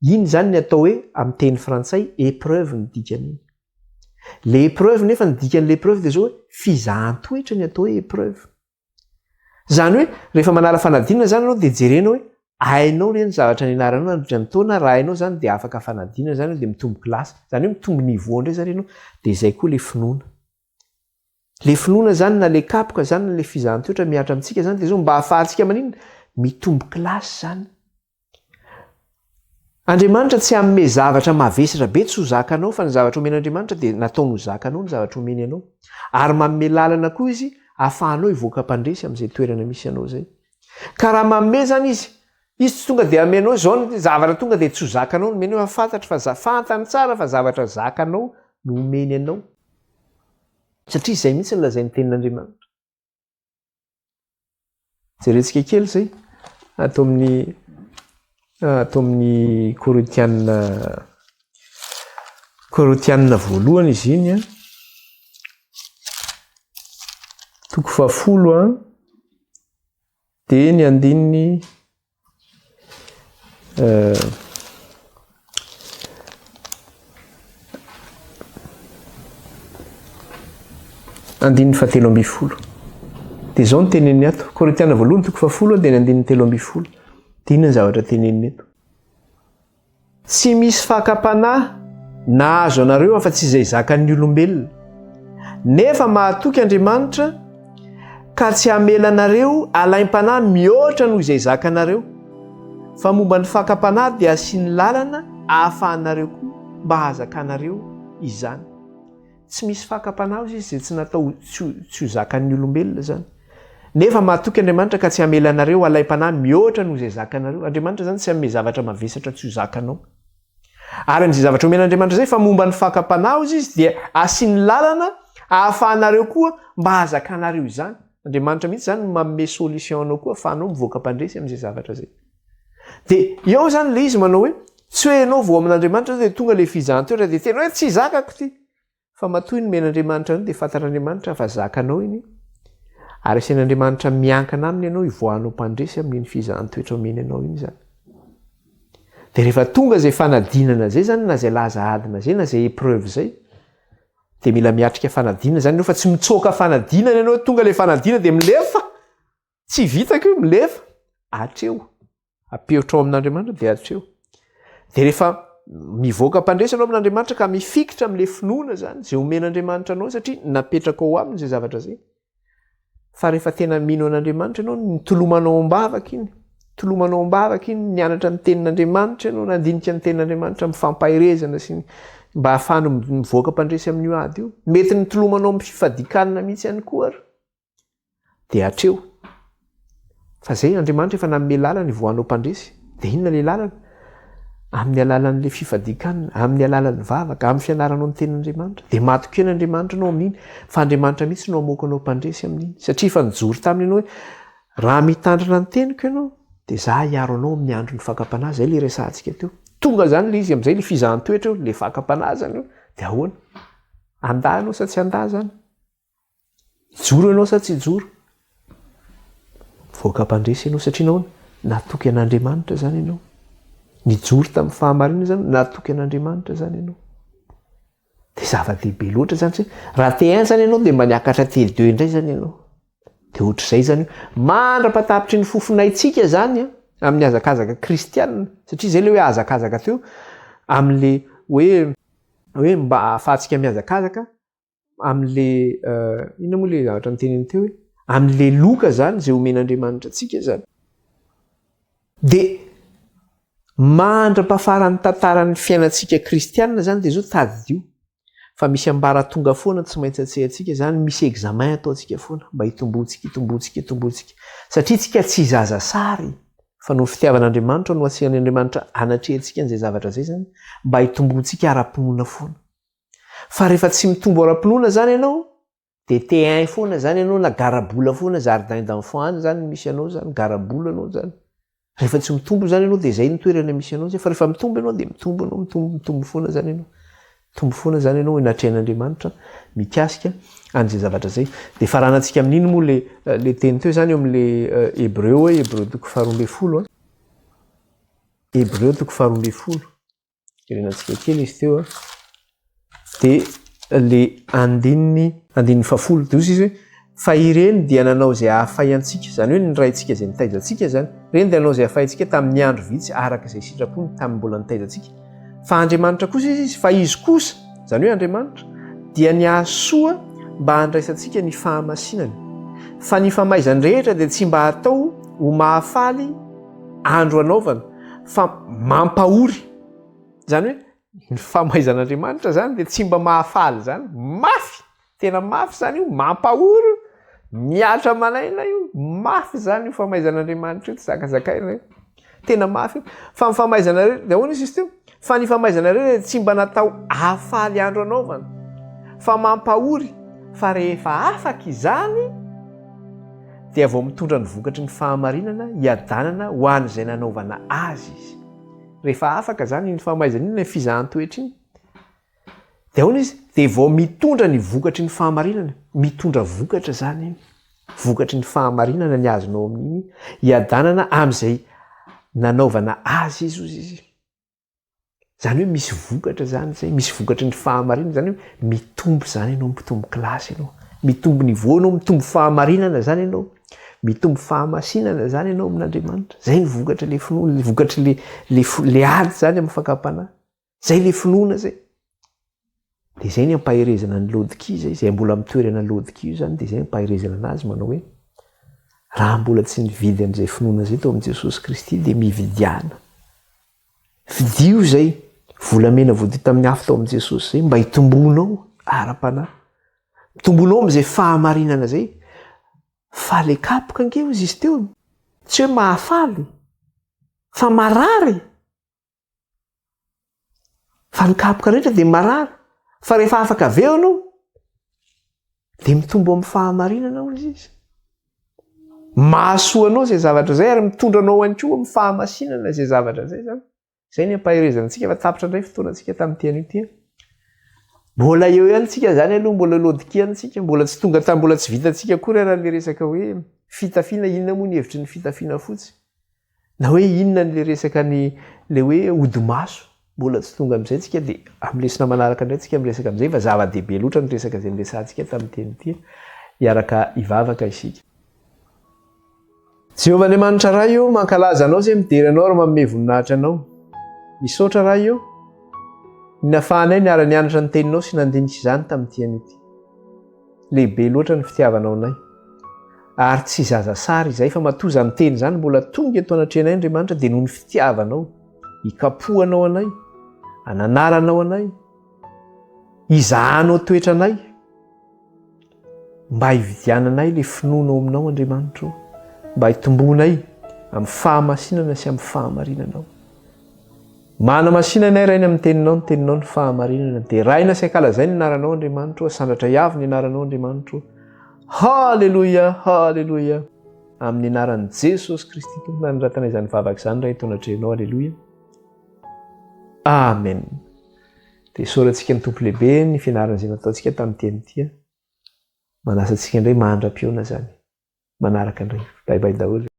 Iny izany ny atao hoe amin'ny teny frantsay épreuve ny dikan'iny. Le épreuve nefa ny dikan'le épreuve dia zao hoe fizahan-toetra ny atao hoe épreuve. Izany hoe rehefa manala fanadinana izany ianao dia jerena hoe hainao ve ny zavatra nianaranao nandritra ny taona, raha hainao izany dia afaka fanadinana izany dia mitombo kilasy, izany hoe mitombo niveau indray izany ianao, dia izay koa le finoana. Le finoana izany na le kapoka izany na le fizahan-toetra mihatra amintsika izany dia izao mba ahafahantsika maninona? Mitombo kilasy izany. Andriamanitra tsy hanome zavatra mavesatra be tsy ho zakanao fa ny zavatra omen'Andriamanitra dia nataony ho zakanao ny zavatra omeny anao. Ary manome lalana koa Izy ahafahanao hivoaka mpandresy amin'izay toerana misy anao izay. Ka raha manome izany Izy, Izy tsy tonga dia hanome anao izao ny zavatra tonga dia tsy ho zakanao no omeny fa fantatro fa fantany tsara fa zavatra zakanao no omeny anao. Satria izay mihitsy no lazain'ny tenin'Andriamanitra. Jerentsika kely izay ato amin'ny ato amin'ny Korintiana Korintiana voalohany izy iny an. Toko fahafolo an. Dia ny andininy Andininy fahatelo ambin'ny folo. Dia izao no teneniny ato. Korintiana voalohany toko fahafolo dia ny andininy 13. Dia inona ny zavatra teneniny eto? Tsy misy fakam-panahy nahazo anareo afa-tsy izay zakan'ny olombelona. Nefa mahatoky Andriamanitra ka tsy hamela anareo alaim-panahy mihoatra noho izay zakanareo. Fa momba ny fakam-panahy dia asiany lalana ahafahanareo koa mba hahazakanareo izany. Tsy misy fakam-panahy hozy izy izay tsy natao tsy ho zakan'ny olombelona izany. Nefa mahatoky Andriamanitra ka tsy hamela anareo halaim-panahy mihoatra noho izay zakanareo. Andriamanitra izany tsy hanome zavatra mavesatra tsy ho zakanao. Ary amin'izay zavatra omen'Andriamanitra izay fa momba ny fakam-panahy hozy izy dia asiany lalana ahafahanareo koa mba hahazakanareo izany. Andriamanitra mihitsy izany no manome solution anao koa ahafahanao mivoaka mpandresy amin'izay zavatra izay. Dia eo izany ilay izy manao hoe tsy hoe ianao vao amin'Andriamanitra dia tonga ilay fizahan-toetra dia tena hoe tsy zakako ity. Fa matoa iny nomen'Andriamanitra anao dia fantatr'Andriamanitra fa zakanao iny ary asain'Andriamanitra miankina aminy ianao hivoahanao mpandresy amin'iny fizahan-toetra omeny anao iny izany. Dia rehefa tonga izay fanadinana izay izany na izay laza adina izay na izay épreuve izay dia mila miatrika fanadinana izany ianao fa tsy mitsoaka fanadinana ianao tonga ilay fanadinana dia milefa tsy vitako io milefa hatreo. Apeotra ao amin'Andriamanitra dia hatreo. Dia rehefa mivoaka mpandresy ianao amin'Andriamanitra ka mifikitra amin'ilay finoana izany, izay omen'Andriamanitra anao satria napetraka ao aminy izay zavatra izay. Fa rehefa tena mino an'Andriamanitra ianao, nitolomanao am-bavaka iny, tolomanao am-bavaka iny, nianatra ny tenin'Andriamanitra ianao, nandinika ny tenin'Andriamanitra amin'ny fampaherezana sy ny mba hahafahanao mivoaka mpandresy amin'io ady io. Mety nitolomanao amin'ny fifadikanana mihitsy ihany koa ary. Dia hatreo. Fa zay Andriamanitra efa nanome lalana hivoahanao mpandresy. Dia inona ilay lalana? Amin'ny alalan'ilay fifadian-kanina, amin'ny alalan'ny vavaka, amin'ny fianaranao ny tenin'Andriamanitra. Dia matokia an'Andriamanitra ianao amin'iny, fa Andriamanitra mihitsy no hamoaka anao mpandresy amin'iny. Satria efa nijoro taminy ianao hoe, raha mitandrina ny teniko ianao, dia za hiaro anao amin'ny andron'ny fakam-panahy. Zay ilay resahantsika teo. Tonga izany ilay izy amin'izay, ilay fizahan-toetra eo, ilay fakam-panahy izany eo. Dia ahoana? Handà ianao sa tsy handà izany? Hijoro ianao sa tsy hijoro? Mivoaka mpandresy ianao satria nahoana? Natoky an'Andriamanitra izany ianao. Nijoro tamin'ny fahamarinana izany, natoky an'Andriamanitra izany ianao. Dia zava-dehibe loatra izany satria raha T1 izany ianao dia mba niakatra T2 indray izany ianao. Dia ohatr'izay izany io. Mandra-patapitry ny fofonaintsika izany amin'ny hazakazaka kristianina, satria izay ilay hoe hazakazaka teo amin'ilay hoe hoe mba ahafahantsika mihazakazaka amin'le inona moa le zavatra noteneniny teo hoe amin'le loka zany zay omen'Andriamanitra antsika zany de mandra-pahafaran'ny tantaran'ny fiainantsika kristianina zany de zao tadidio fa misy ambaratonga foana tsy maintsy atsehantsika zany misy examen ataontsika foana mba hitomboantsika hitomboantsika hitomboantsika satria tsika tsy zaza sary fa noho ny fitiavan'Andriamanitra no asian'Andriamanitra anatrehantsika an'izay zavatra zay zany mba hitomboantsika ara-pinoana foana Fa rehefa tsy mitombo ara-pinoana zany ianao de T1 foana zany ianao na garabola foana, jardin d'enfant any zany misy anao zany, garabola anao zany. Rehefa tsy mitombo zany ianao de zay ny toerana misy anao zay, fa rehefa mitombo ianao de mitombo ianao, mitombo mitombo foana zany ianao. Mitombo foana zany ianao anatrehan'Andriamanitra mikasika an'izay zavatra zay. De faranantsika amin'iny moa le le teny teo zany eo amin'le Hebreo hoe Hebreo toko faharoa ambin'ny folo a. Hebreo toko faharoa ambin'ny folo. Jerenantsika kely izy teo a. Dia le andininy andininy fahafolo dia hoy izy hoe fa ireny dia nanao izay hahafay antsika, izany hoe ny raintsika izay nitaiza antsika izany, ireny dia nanao izay hahafay antsika tamin'ny andro vitsy araka izay sitrapony tamin'ny mbola nitaiza antsika. Fa Andriamanitra kosa izy, izy fa izy kosa, izany hoe Andriamanitra, dia ny hahasoa mba handraisantsika ny fahamasinany. Fa ny famaizany rehetra dia tsy mba atao ho mahafaly andro anaovana, fa mampahory. Izany hoe ny famaizan'Andriamanitra izany dia tsy mba mahafaly izany, mafy, tena mafy izany io, mampahory, mihatra aman'aina io, mafy izany io famaizan'Andriamanitra io, tsy zakazakaina io. Tena mafy io. Fa ny famaizana re, dia ahoana izy izy teo? Fa ny famaizana re dia tsy mba natao hahafaly andro anaovana, fa mampahory, fa rehefa afaka izany dia vao mitondra ny vokatry ny fahamarinana hiadanana ho an'izay nanaovana azy izy. Rehefa afaka izany iny famaizana iny, ilay fizahan-toetra iny, dia ahoana izy? Dia vao mitondra ny vokatry ny fahamarinana. Mitondra vokatra izany iny. Vokatry ny fahamarinana ny azonao amin'iny, hiadanana amin'izay nanaovana azy izy, hozy izy. Izany hoe misy vokatra izany izay, misy vokatry ny fahamarinana, izany hoe mitombo izany ianao, mitombo kilasy ianao, mitombo niveau ianao, mitombo fahamarinana izany ianao. Mitombo fahamasinana izany ianao amin'Andriamanitra. Izay ny vokatra le finoana, le vokatry le le le ady izany amin'ny fakam-panahy. Izay le finoana izay. Dia izay ny ampaherezana ny Laodikia izay, izay mbola amin'ny toerana Laodikia io izany, dia izay ampaherezana anazy manao hoe raha mbola tsy nividy an'izay finoana izay tao amin'i Jesosy Kristy dia mividiana. Vidio izay volamena voadio tamin'ny afo tao amin'i Jesosy izay mba hitomboanao ara-panahy. Mitombonao amin'izay fahamarinana izay. Fa le kapoka ange hozy izy teo tsy hoe mahafaly fa marary. Fa ny kapoka rehetra dia marary. Fa rehefa afaka avy eo ianao dia mitombo amin'ny fahamarinana hozy izy. Mahasoa anao izay zavatra izay ary mitondra anao ihany koa amin'ny fahamasinana izay zavatra izay izany. Izay ny ampaherezana antsika fa tapitra indray fotoanantsika tamin'ity anio ity. Mbola eo ihany tsika izany aloha, mbola lodikia antsika, mbola tsy tonga ta mbola tsy vitantsika akory ara le resaka hoe fitafiana, inona moa ny hevitry ny fitafiana fotsy? Na hoe inona ny le resaka ny le hoe odi-maso, mbola tsy tonga amin'izay tsika dia amin'ny lesona manaraka indray tsika miresaka amin'izay fa zava-dehibe loatra ny resaka izay niresahantsika tamin'ity anio ity. Hiaraka hivavaka isika. Jehovah Andriamanitra Ray ô, mankalaza Anao izay midera Anao ary manome voninahitra Anao. Misaotra Ray ô, ny nafahanay niara-nianatra ny Teninao sy nandinika izany tamin'ity anio ity. Lehibe loatra ny fitiavanao anay. Ary tsy zazasary izay fa matoa izany Teny izany mbola tonga eto anatrehanay Andriamanitra dia noho ny fitiavanao, ikapohanao anay, ananaranao anay, izahanao toetra anay. Mba hividiananay ilay finoana ao aminao Andriamanitra ô, mba hitomboanay amin'ny fahamasinana sy amin'ny fahamarinanao. Manamasina anay Rainy amin'ny teninao, ny teninao ny fahamarinana. Deraina sy ankalazaina ny anaranao Andriamanitra ô, asandratra avo ny anaranao Andriamanitra ô. Haleloia, haleloia. Amin'ny anaran'i Jesosy Kristy Tompo nanoratana izany vavaka izany Ray eto anatrehanao. Haleloia. Amen. Dia isaorantsika ny Tompo lehibe ny fianarana izay nataontsika tamin'ity anio ity. Manasa antsika indray mandra-pihaona izany. Manaraka indray. Bye bye daholo.